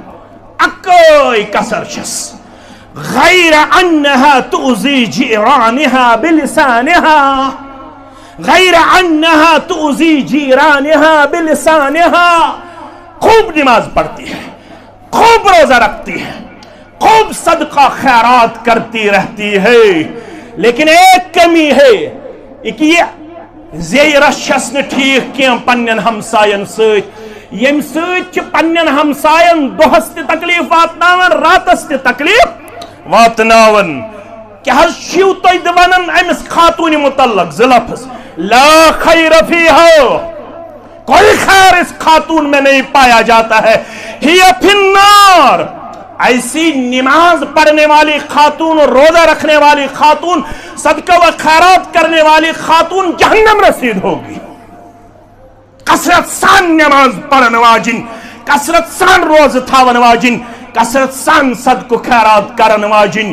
اکٲے کثر چھس، غیر انها تؤذی جیرانها بلسانها، غیر انها تؤذی جیرانها بلسانها۔ خوب نماز پڑھتی ہے، خوب روزہ رکھتی ہے، خوب صدقہ خیرات کرتی رہتی ہے، لیکن ایک کمی ہے، یہ کہ یہ زیرہ چھس نہٕ ٹھیک کینٛہہ پننٮ۪ن ہمساین سۭتۍ، ییٚمہِ سۭتۍ چھِ پننٮ۪ن ہمساین دۄہس تہِ تکلیف واتناوان، راتس تہِ تکلیف واتناوان۔ کیٛاہ حظ چھِو تُہۍ دِ-، ونان أمِس خاتوٗنہِ متعلق زٕ لفظ؟ لا خیر فیہا، کوئی خیر اس خاتون میں نہیں پایا جاتا ہے، ہی فی النار۔ ایسی نماز پڑھنے والی خاتون، روزہ رکھنے والی خاتون، صدقہ و خیرات کرنے والی خاتون جہنم رسید ہوگی۔ کثرت سان نماز پرن واجن، کثرت سان روزٕ تھاون واجن، کثرت سان صدقہٕ خیرات کرن واجن۔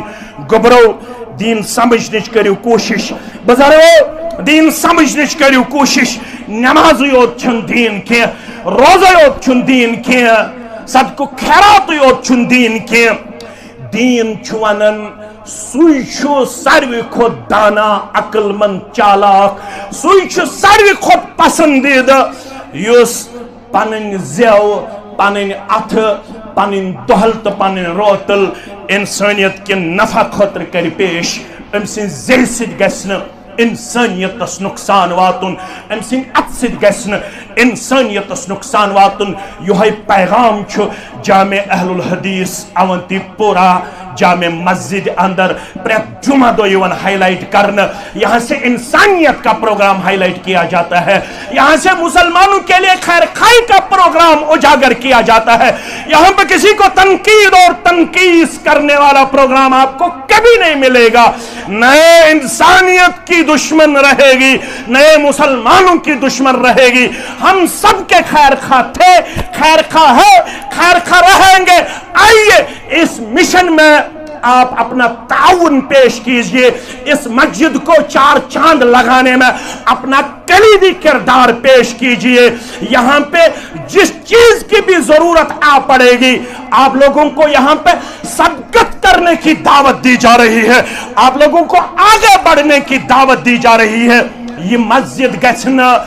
گوٚبرو، دین سمجھنٕچ کٔرِو کوٗشش۔ بزرگو، دین سمجھنٕچ کٔرِو کوٗشش۔ نمازٕے یوت چھُنہٕ دین کینٛہہ، روزے یوت چھُنہٕ دین کینٛہہ، صدقہٕ خیراتٕے یوت چھُنہٕ دین کینٛہہ۔ دین چھُ ونان، سُے چھُ ساروی کھۄتہٕ دانا، عقل مند، چالاک۔ سُے چھُ ساروی کھۄتہٕ پسندیدٕ، یُس پنٕنۍ زٮ۪و، پنٕنۍ اتھٕ، پنٕنۍ دۄہل تہٕ پنٕنۍ روتل انسٲنیت کہِ نفع خٲطرٕ کرِ پیش۔ أمۍ سٕنٛزِ زٮ۪وِ سۭتۍ گژھِ نہٕ انسانیتس نقصان واتُن، أمۍ سٕنٛدِ اتھٕ سۭتۍ گژھِ نہٕ انسانیتس نقصان واتُن۔ یِہوٚے پیغام چھُ جامع اہل الحدیث اونتی پورہ جامع مسجد اندر پرٛٮ۪تھ جمعہ دۄہ یِوان ہائی لائٹ کرنہٕ۔ یہاں سے انسانیت کا پروگرام ہائی لائٹ کیا جاتا ہے، یہاں سے مسلمانوں کے لیے خیر خواہی کا پروگرام اجاگر کیا جاتا ہے۔ یہاں پہ کسی کو تنقید اور تنقید کرنے والا پروگرام آپ کو کبھی نہیں ملے گا۔ نہ انسانیت کی دشمن رہے گی، نہ مسلمانوں کی دشمن رہے گی۔ ہم سب کے خیر خواہ تھے، خیر خواہ ہے، خیر خواہ رہیں گے۔ آئیے، اس مشن میں آپ اپنا تعاون پیش کیجیے، اس مسجد کو چار چاند لگانے میں اپنا کلیدی کردار پیش کیجیے۔ یہاں پہ جس چیز کی بھی ضرورت آ پڑے گی، آپ لوگوں کو یہاں پہ صدقت کرنے کی دعوت دی جا رہی ہے، آپ لوگوں کو آگے بڑھنے کی دعوت دی جا رہی ہے۔ یہ مسجد گژھِ نہٕ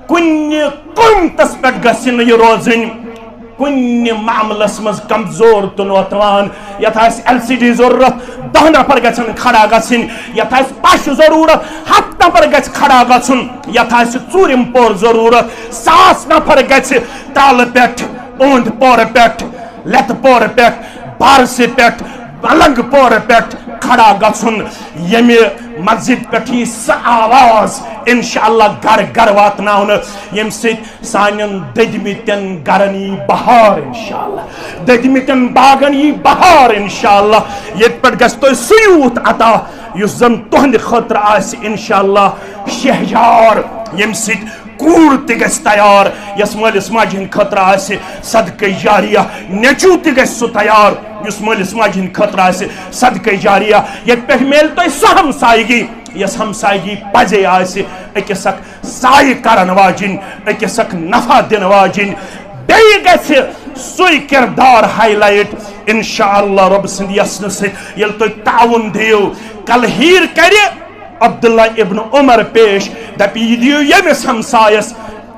کُنہِ قۭمتس پٮ۪ٹھ گژھِ نہٕ یہِ روزٕنۍ کُنہِ معاملس منٛز کمزور تہٕ نوتوان۔ یتھ آسہِ ایل سی ڈی ضروٗرت، دَہ نفر گژھن کھڑا گژھٕنۍ۔ یتھ آسہِ پش ضروٗرت، ہتھ نفر گژھِ کھڑا گژھُن۔ یتھ آسہِ ژوٗرِم پور ضروٗرت، ساس نفر گژھِ ترالہٕ پٮ۪ٹھ، اوٚنٛد پورٕ پٮ۪ٹھ، لتہٕ پورٕ پٮ۪ٹھ، بارسہٕ پٮ۪ٹھ، بلنگ پورٕ پٮ۪ٹھ کھڑا گژھُن۔ ییٚمہِ مسجد پٮ۪ٹھ یی سۄ آواز انشاءاللہ گرٕ گرٕ واتناونہٕ، ییٚمہِ سۭتۍ سانٮ۪ن دٔدمٕتٮ۪ن گرن یی بہار انشاءاللہ، دٔدمٕتٮ۪ن باغن یی بہار انشاءاللہ۔ ییٚتہِ پٮ۪ٹھ گژھِ تۄہہِ سُہ یوٗتھ عطا یُس زن تُہنٛدِ خٲطرٕ آسہِ انشاءاللہ شہجار، ییٚمہِ سۭتۍ کوٗر تہِ گژھِ تیار، یۄس مٲلِس ماجہِ ہٕنٛدِ خٲطرٕ آسہِ صدقہٕ جاریہ، نیٚچوٗ تہِ گژھِ سُہ تیار یُس مٲلِس ماجہِ ہٕنٛدِ خٲطرٕ آسہِ صدقہٕ جاریہ۔ ییٚتہِ پٮ۪ٹھ میلہِ تۄہہِ سۄ ہمسایگی، یۄس ہمسایگی پزے آسہِ أکِس اکھ سایہِ کرن واجِنۍ، أکِس اکھ نفع دِنہٕ واجِنۍ۔ بیٚیہِ گژھِ سُے کردار ہائی لائٹ انشاءاللہ رۄب سٕنٛدِ یژھنہٕ سۭتۍ۔ ییٚلہِ تُہۍ تعاوُن دِیِو، کلہیٖر کرِ عبداللہ ابن عمر پیش، دپہِ، یہِ دِیِو ییٚمِس ہمسایس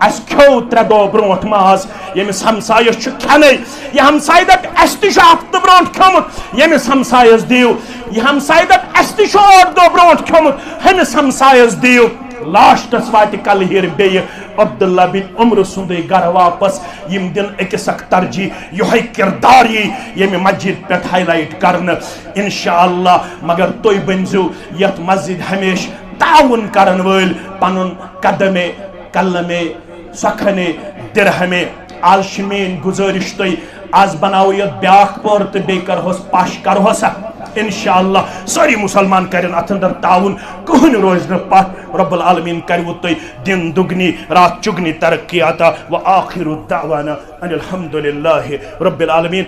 اسہِ کھیوٚو ترٛےٚ دۄہ برونٛٹھ ماز، ییٚمِس ہمسایس چھُ کھٮ۪نَے۔ یہِ ہمسایہِ دَپہِ، اسہِ تہِ چھُ ہفتہٕ برونٛٹھ کھیوٚمُت، ییٚمِس ہمسایس دِیِو۔ یہِ ہمسایہِ دَپہِ، اسہِ تہِ چھُ ٲٹھ دۄہ برونٛٹھ کھیوٚمُت، ہُمِس ہمسایس دِیِو۔ لاسٹس واتہِ کلہٕ ہیٖر بیٚیہِ عبداللہ بن عمرٕ سُنٛدُے گرٕ واپس۔ یِم دِن أکِس اکھ ترجیح، یِہوٚے کردار یی ییٚمہِ مسجد پٮ۪ٹھ highlight کرنہٕ، انشاءاللہ۔ مگر تُہۍ بٔنزیو یتھ مسجد ہمیشہٕ تعاوُن کرن وٲلۍ، پنُن قدمے قلمے سۄکھنے درہمے۔ آز چھِ میٲنۍ گُزٲرِش تۄہہِ، آز بناوو یتھ بیاکھ پور تہٕ بیٚیہِ کرہوس پش، کرہوس انشاءاللہ۔ سٲری مسلمان کرن اتھ اندر تعاوُن، کٕہٕنۍ روزِ نہٕ پتھ۔ رب العالمین کرِوٕ تۄہہِ دِن دُگنی راتھ چُگنی ترقی عطا۔ وآخر دعوانا ان الحمد للہ رب العالمین۔